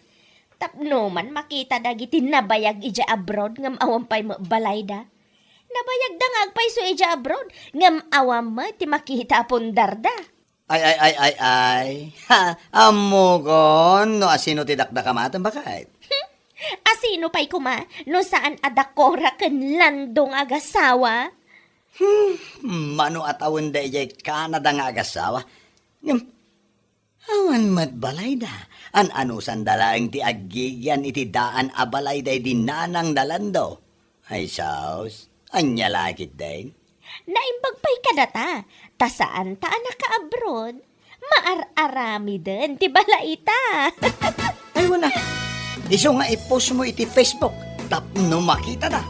Tapno man makita dagiti nabayag idiay abroad ngem awan pay met balayda. Nabayagda nga agpayso idiay abroad ngem awan met ti makita a pundarda. Ay, ay, ay, ay, ay. Ha, ammokon no asino ti dakdakamaten, bakay. Hmm, asino pay koma no saan a da Cora ken Lando nga agasawa? Hmm, mano a tawenda idiay Canada nga agasawa? Ngem, awan met balayda. An-anusanda laeng ti aggigian iti daan a balayda idi nanang da Lando. Ay, sus. Ania la ketdin? Naimbag pay kadata, ta saanta a nakaabroad. Maar-aramiden ti balayta. Ay, wen a. Isu nga i-post mo iti Facebook tapno makitada.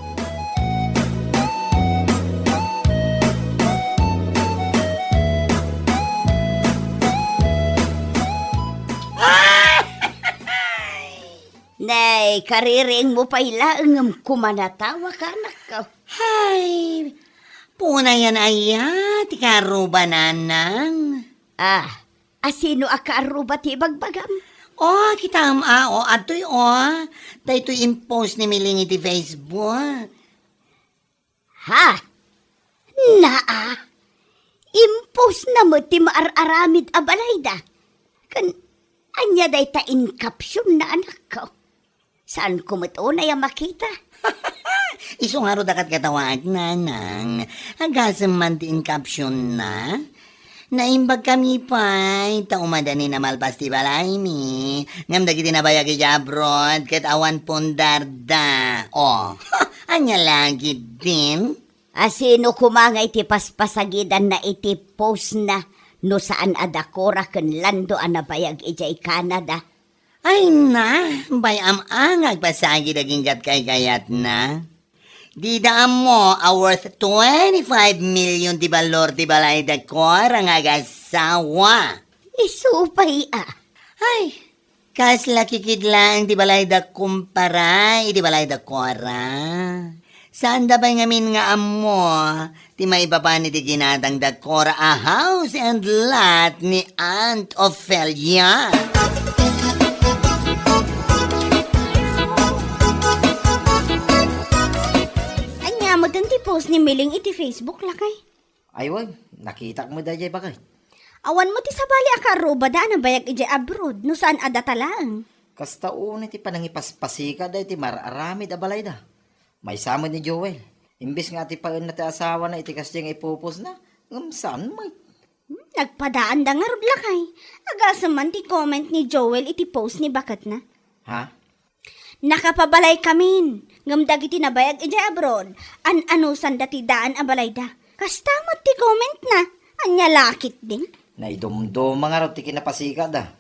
Nay, kaririingmo pay laeng ngem kumanatawa ka, anakko. Hay, punayan aya ti kaarruba, nanang? Ah, asino a kaarruba ti ibagbagam? Oh, kitaem a, oh, adtoy, oh. Daytoy in-post ni Miling iti Facebook. Ha? Naa? Impostna met ti maar-aramid a balayda. Ken ania dayta in-captionna, anakko? Saanko met unay a makita? Isu ngarud a ket katawaek, nanang. Agasem man ti in-captionna. Naimbagkami pay, ta umadanin a malpas ti balaymi. Ngem dagiti nabayag idiay abroad, ket awan pundarda. Oh, ania la ketdin? Asino koma nga iti paspasagidanna iti postna no saan a da Cora ken Lando a nabayag idiay Canada? Ay na, bay-am a nga agpasagid aginggat kaykayatna. Dida ammo a worth twenty-five million ti balor ti balay da Cora nga agasawa. Isu pay a. Ay, kasla kikid laeng ti balay da kumpara iti balay da Cora. Saanda pay ngamin nga ammo ti maipapan iti ginatang da Cora a house and lot ni Aunt Ofelia. Ania met ti post ni Miling iti Facebook, lakay? Ay, wen, nakitak met daydiay, bakay. Awan met ti sabali a kaarrubada a nabayag idiay abroad no saan a data laeng. Kasta unay ti panangipaspasikat daytoy mar-aramid a balayda. Maysa met ni Joel. Imbes nga atipaenna ti asawana iti kasdiay nga ipupusna, ngem saan met. Hmm, nagpadaanda ngarud lakay. Agasem man ti comment ni Joel iti post ni baketna. Ha? Nakapabalaykamin, ngem dagiti nabayag idiay abroad, an-anusanda ti daan a balayda. Kasta met ti commentna, ania la ketdin? Naidumduma ngarud ti kinapasikatda.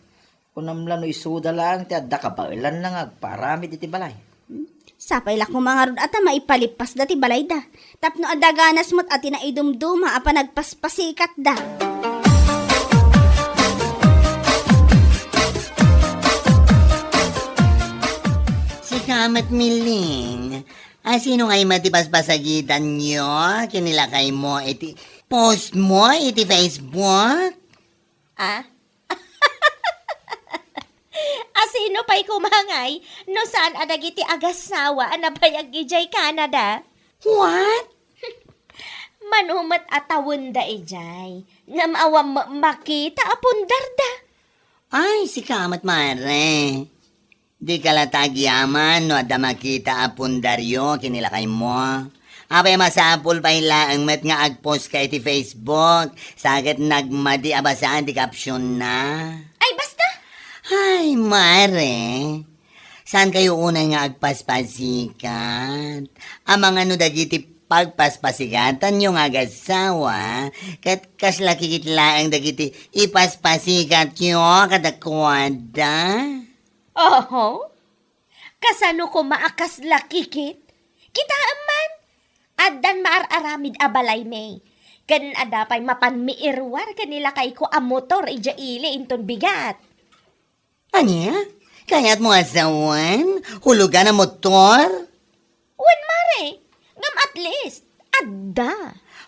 Kunam la no isuda laeng ti adda kabaelanna nga agpaaramid iti balay. Hmm? Sapay la koma ngarud a ta maipalippasda ti balayda. Tapno adda ganas met a ti naidumduma a panagpaspasikatda. Sika met, Miling. Asino ngay met ti paspasakitanyo ken ni lakaymo iti post mo iti Facebook? Ah? Asino pay koma ngay no saan a dagiti agassawa a nabayag idiay Canada? What? Mano met a tawenda idiay, ngem awan met makita a pundarda. Ay, sika met, mare. Dika la ta agyaman no adda makita a pundaryo ken ni lakaymo. Apay a masapul pay laeng met nga agpost ka iti Facebook, sa ket nagmadi a basaan ti caption na. Ay, basta! Ay, mare. Saan kayo unay nga agpaspasikat? Amangan no dagiti pagpaspasikatanyo nga agassawa, ket kasla kikit laeng dagiti ipaspasikatyo kadakuada? Oho. Kasano koma a kasla kikit? Kitaem man, addan maar-aramid a balay mi. Ken adda pay mapanmi iruar ken ni lakayko a motor idiay ili inton bigat. Ania? Kayatmo a sawen? Hulugan a motor? Wen, mare. Ngem at least, adda.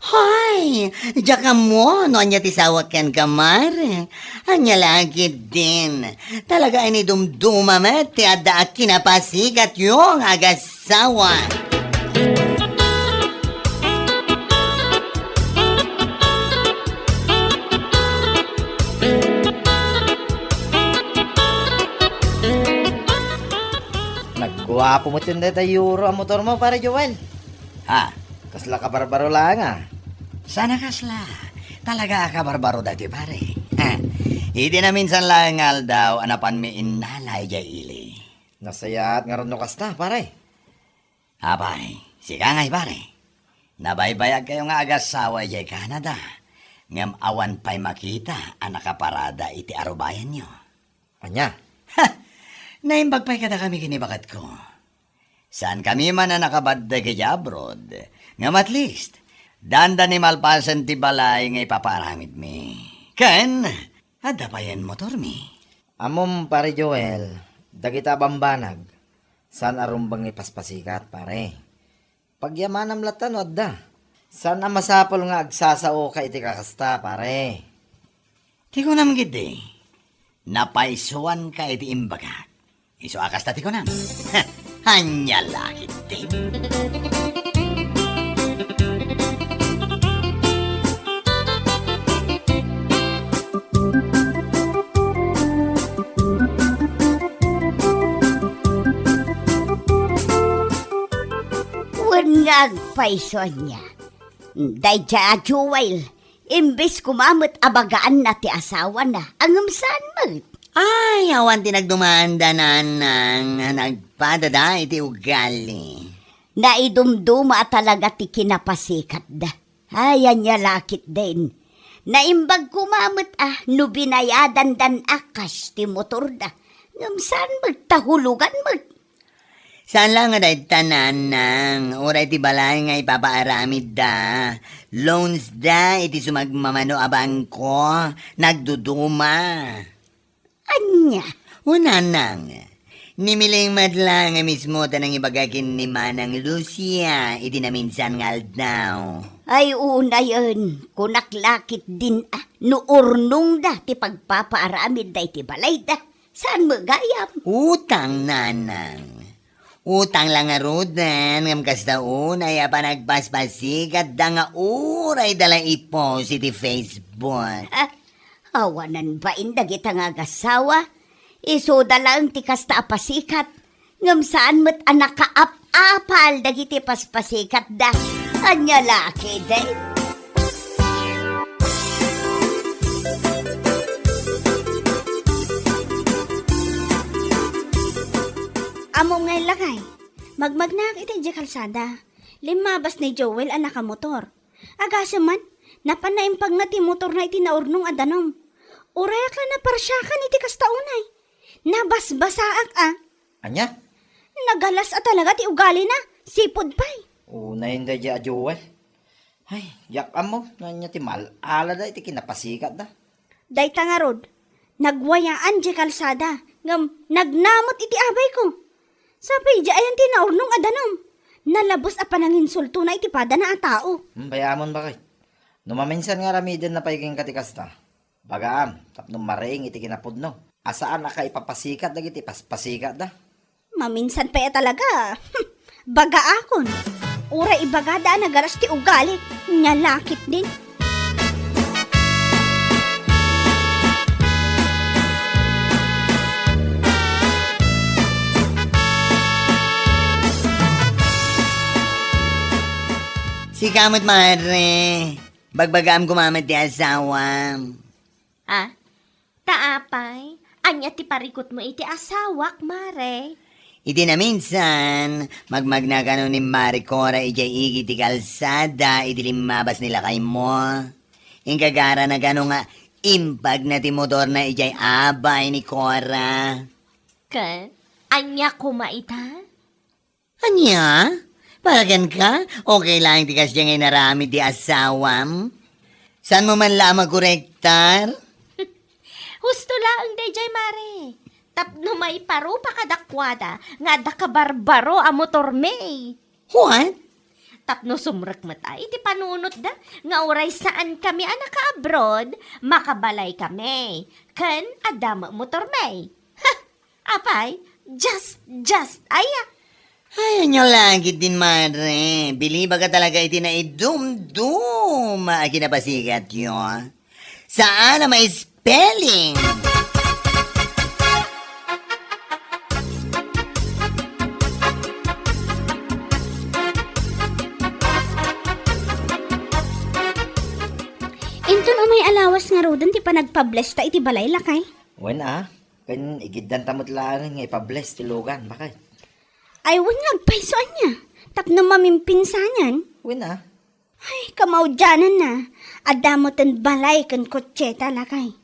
Hay! Diak ammo no ania ti sawak kenka, mare. Ania la ketdin? Talaga a naidumduma met ti adda a kinapasikatyo nga agassawa. Nagguapo met dayta Euro a motormo, Pare Joel. Ha? Kasla kabarbaro laeng, a. Saan a kasla. Talaga a kabarbaro daytoy, pare. Ha? Iti naminsan laeng nga aldaw a napanmi innala idiay ili. Nasayaat ngarud no kasta, pare. Apay, sika ngay, pare. Nabaybayagkayo nga agassawa idiay Canada, ngem awan pay makita a nakaparada iti arubayanyo. Ania? Ha! Naimbag pay kadakami ken ni baketko. Saankami man a nakabaddeg idiay abroad, ngem at least, dandani malpasen ti balay nga ipapaaramidmi. Ken, adda payen motormi. Ammom, Pare Joel, dagita a bambanag, saan a rumbeng nga ipaspasikat, pare. Pagyamanam latta no adda. Saan a masapul nga agsasaoka iti kakasta, pare. Ti kunam ketdi, napaysuanka iti imbagak. Isu a kasta ti kunam. Ania la ketdi? Wen nga agpayso ania. Daydiay a Joel, imbes koma met a bagaanna ti asawana, ngem saan met. Ay, awan ti nagdumaanda, nanang, nagpadada iti ugali. Naidumduma a talaga ti kinapasikatda. Ay, ania la ketdin. Naimbag koma met a no binayadandan a cash ti motorda. Ngem saan met ta hulugan met. Saan la nga dayta, nanang, uray ti balay nga ipapaaramidda, loans da iti sumagmamano a bangko, nagduduma. Ania? O, nanang, ni Miling met la nga mismo ta nangibaga ken ni Manang Lucia iti naminsan nga aldaw. Ay, unayen, kunak la ketdin a, no urnongda ti pagpapaaramidda iti balayda. Saan met gayam? Utang, nanang. Utang la ngaruden, ngem kasta unay a panagpaspasikatda nga uray da la i-post iti Facebook. Ah, Awanen bain dagita nga agasawa. Isuda laeng ti kasta a pasikat. Ngem saan met a nakaap-apal dagiti paspasikatda. Ania la ketdin? Ammom nga, lakay, magmagnaak iti idiay kalsada. Limmabas ni Joel a nakamotor. Agasem man, napan naimpagna ti motorna iti naurnong a danum. Urayak la naparsiakan iti kasta unay. Nabasbasaak a. Ania? Nagalas a talaga ti ugalina. Sipud pay. Unay daydiay a Joel. Ay, diak ammo no ania ti mal-alada iti kinapasikatda. Dayta ngarud, nagwayaan diay kalsada, ngem nagnamot iti abayko. Sapay idiay ayan ti naurnong a danum. Nalabes a pananginsultona iti padana a tao. Hmm, bayamon, baket. No maminsan nga aramidenna pay kenka ti kasta, bagaam tapno mariing iti kinapudno a saan a kaipapasikat dagiti paspasikatda. Maminsan pay a talaga. Bagaakon. Uray ibagada a nagalas ti ugali, nia la ketdin. Sika met, mare. Bagbagaam koma met ti asawam. Ah? Ta apay, ania ti parikutmo iti asawak, mare? Iti naminsan, magmagna kano ni Mare Cora idiay igid ti kalsada idi limmabas ni lakaymo. Inkagarana kano nga impagna ti motorna idiay abay ni Cora. Ken, ania koma ita? Ania? Para kenka, okay laeng ti kasdiay nga inaramid ti asawam? Saanmo man la a makorektar? Husto laeng daydiay, mare. Tapno maiparupa kadakuada nga adda kabarbaro a motormi. What? Tapno sumrek met a iti panunotda nga uray saankami a naka-abroad, makabalaykami. Ken adda met motormi. Ha! Apay, just, just, aya. Ay, ania la ketdin, mare. Bilibak a talaga iti naidumduma a kinapasikatyo. Saan a ma-spelling. Inton umay a lawas ngaruden ti panagpablesta iti balay, lakay? Wen a, ken igiddanta met laengen nga ipables ti lugan, baket. Ay, wen nga agpayso ania, tapno mamimpinsanan. Wen a. Ay, kamaudiananna, adda metten balay ken kotseta, lakay.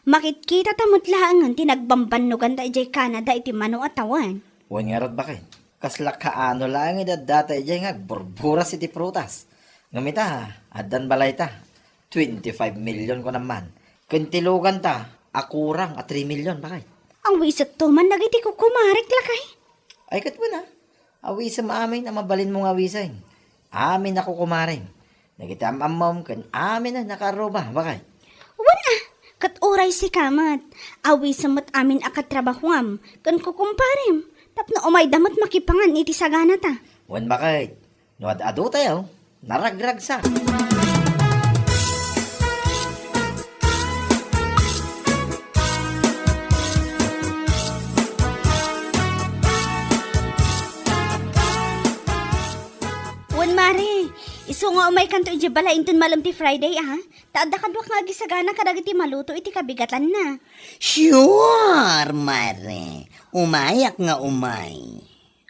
Makitkitata met laengen ti nagbambannoganda idiay Canada iti mano a tawen. Wen ngarud, baket. Kasla kaano laeng idi addata idiay nga agburburas iti prutas. Ngem ita, addan balayta. Twenty-five million kunam man. Ken ti luganta, a kurang a three million, baket. Awisetto man dagiti kukumarek, lakay. Ay, ket wen a. Awisem amin a mabalinmo nga awisen. Amin a kukumarem. Dagiti am-ammom ken amin a nakaarruba, baket. Wen a, ket uray sika met, awisem met amin a katrabahuam ken kukumparem, tapno umayda met makipangan iti saganata. Wen, baket, no ad-adu tayo, naragragsak. Wen, mare, isu nga umaykanto idiay balay inton malem ti Friday, a? Ta adda kaduak nga agisagana kadagiti maluto iti kabigatanna. Sure, mare. Umayak nga umay.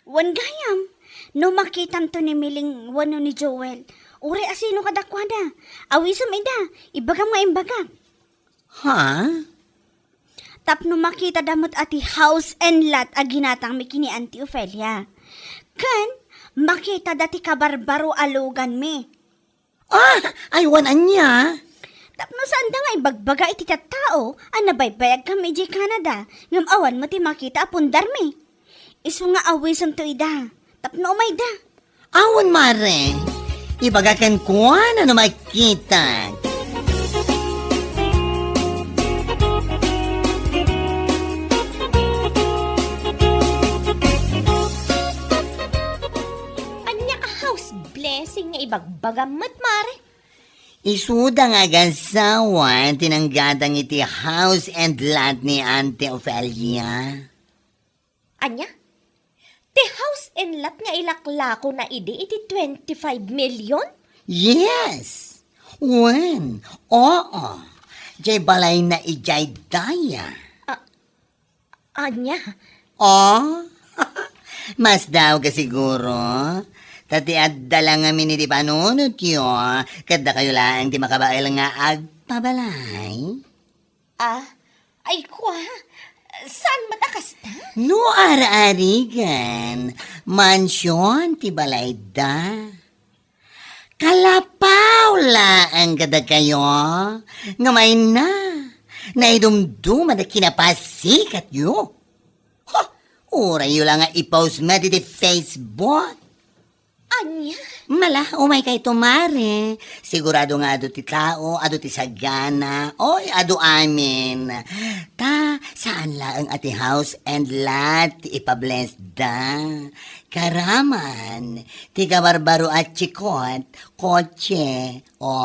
Wen gayam, no makitamto ni Miling wenno ni Joel, uray asino kadakuada, awisem ida, ibagam nga imbagak. Ha? Tapno makitada met a ti house and lot a ginatangmi ken ni Auntie Ofelia. Ken, makitada ti kabarbaro a luganmi. Ah, ay, wen ania? Tapno saanda nga ibagbaga iti tattao a nabaybayagkami idiay Canada, ngem awan met ti makita a pundarmi. Isu nga awisemto ida, tapno umayda. Awan, mare. Ibaga kenkuana no makita. Ania a house blessing nga ibagbagam met, mare? Isuda nga agasawa ti nanggatang iti house and lot ni Auntie Ofelia. Ania? Ti house and lot nga ilaklakona idi iti twenty-five million? Yes. Wen, oo. Jay balayna idiay daya. Ah, ania? Oh? Masdaawka siguro. Ta ti adda la ngamin iti panunotyo, ket dakayo laeng ti makabael nga agpabalay. Ah, ay kua, saan met a kasta? No ar-arigan, mansion ti balayda. Kalapaw laeng kadakayo, nga mayna, naidumduma da kinapasikatyo. Ha, urayyo la nga i-post met iti Facebook. Ania? Mala, umaykayto, mare. Sigurado nga adu ti tao, adu ti sagana, oy, adu amin. Ta, saan laeng a ti house and lot ti ipablessda. Karaman, ti kabarbaro a tsikot, kotse, o,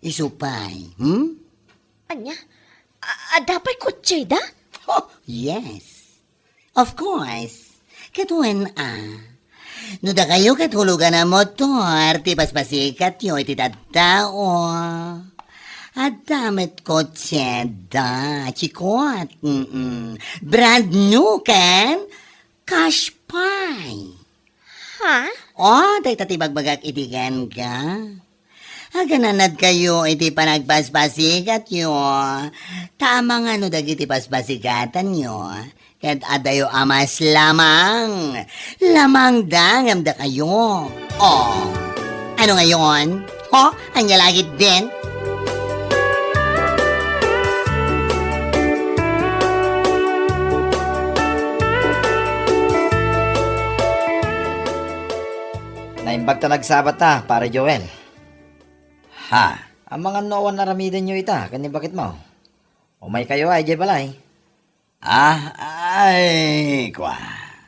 isu pay, hmm? Ania? A-, adda pay kotseda? Oh, yes. Of course. Ket wen a. No dakayo ket hulugan a motor ti paspasikatyo iti tattao. Adda met kotseda, tsikot. Mm-mm. Brand new ken cash pay. Ha? Oh, dayta ti bagbagak iti kenka. Agananadkayo iti panagpaspasikatyo. Ta amangan no dagiti paspasikatanyo, ket adayo a mas lamang. Lamangda ngem dakayo. Oh. Ano ngayon? Ho? Anya lagit din? Naimbag ta nagsabat ta, Pare Joel. Ha? Amangan no awan aramidenyo ita, ken ni baketmo. Umaykayo a idiay balay. Ah, ay, kua.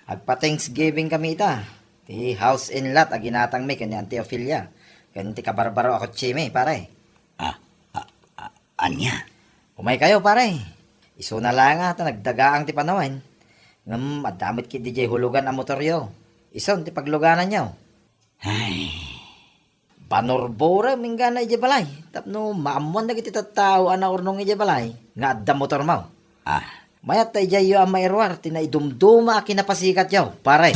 Agpa-Thanksgiving kami ita. Ti house and lot a ginatangmi ken ni Auntie Ofelia, ken ti kabarbaro a kotsemi, pare. Ah, ah, ah, ania? Umaykayo, pare. Isuna la nga ta nagdagaang ti panawen. Ngem adda met ketdi diay hulugan a motoryo. Isun ti paglugananyo. Ay. Banurburem inggana idiay balay tapno maammoan dagiti tattao a naurnong idiay balay nga adda motormo. Ah. Mayat ta idiayyo a mairuar ti naidumduma a kinapasikatyo, pare.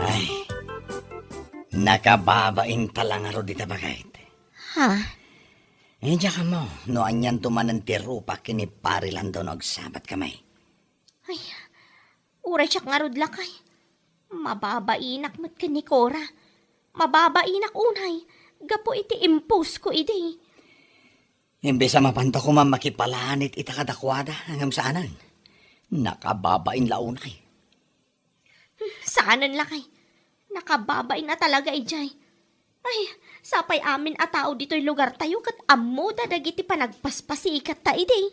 Ay, nakababain ta la ngarud ita, baket. Ha? Eh, diak ammo no anianto manen ti rupak ken ni Pare Landon no agsabatkami. Ay, uray siak ngarud, lakay. Mababainak met ken ni Cora. Mababainak unay, gapu iti imposko idi. Imbes a mapanta koma makipalanit ita kadakuada, ngem saanen. Nakababain la unay. Hmm, saanen, lakay. Nakababain a talaga idiay. Ay, sapay amin a tao ditoy lugartayo ket ammoda dagiti panagpaspasikatta idi.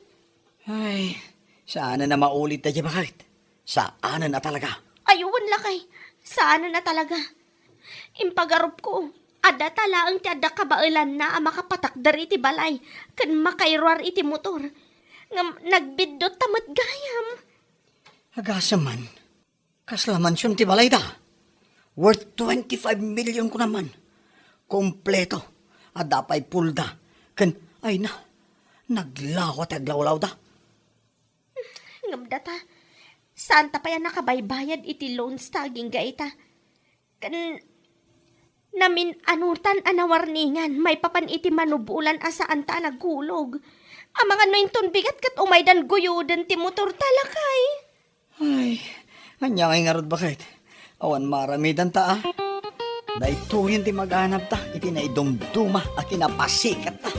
Ay, saanen a maulit daydiay, baket. Saanen a talaga. Ay, wen, lakay. Saanen a talaga. Impagarupko, adda ta laeng ti adda kabaelanna a makapatakder iti balay ken makairuar iti motor. Ngem nagbiddotta met gayam. Agasem man. Kasla mansion ti balayda. Worth twenty-five million kunam man. Kompleto. Adda pay pulda. Ken, ay na, naglawa ti aglawlawda. Ngem data, saanta pay a nakabaybayad iti loans ta agingga ita. Ken namin-anutan a nawarningan maipapan iti manubolan a saanta a nagkulog. Amangan no inton bigat ket umaydan guyoden ti motorta, lakay. Ay, ania ngay ngarud, baket? Awan maaramidanta, a. Daytoyen ti maganabta iti naidumduma a kinapasikatta.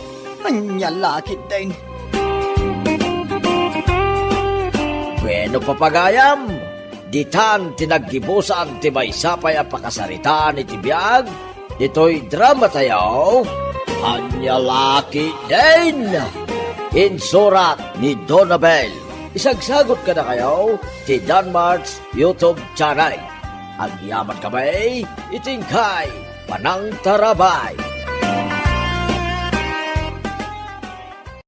Ania la ketdin? Bueno, papagayam, ditan ti naggibusan ti maysa pay a pakasaritaan iti biag ditoy drama tayo. Ania la ketdin? Insurat ni Donabel. Isagsagot kadakayo ti Danmart's YouTube channel. Agyamankami iti inkay panangtarabay.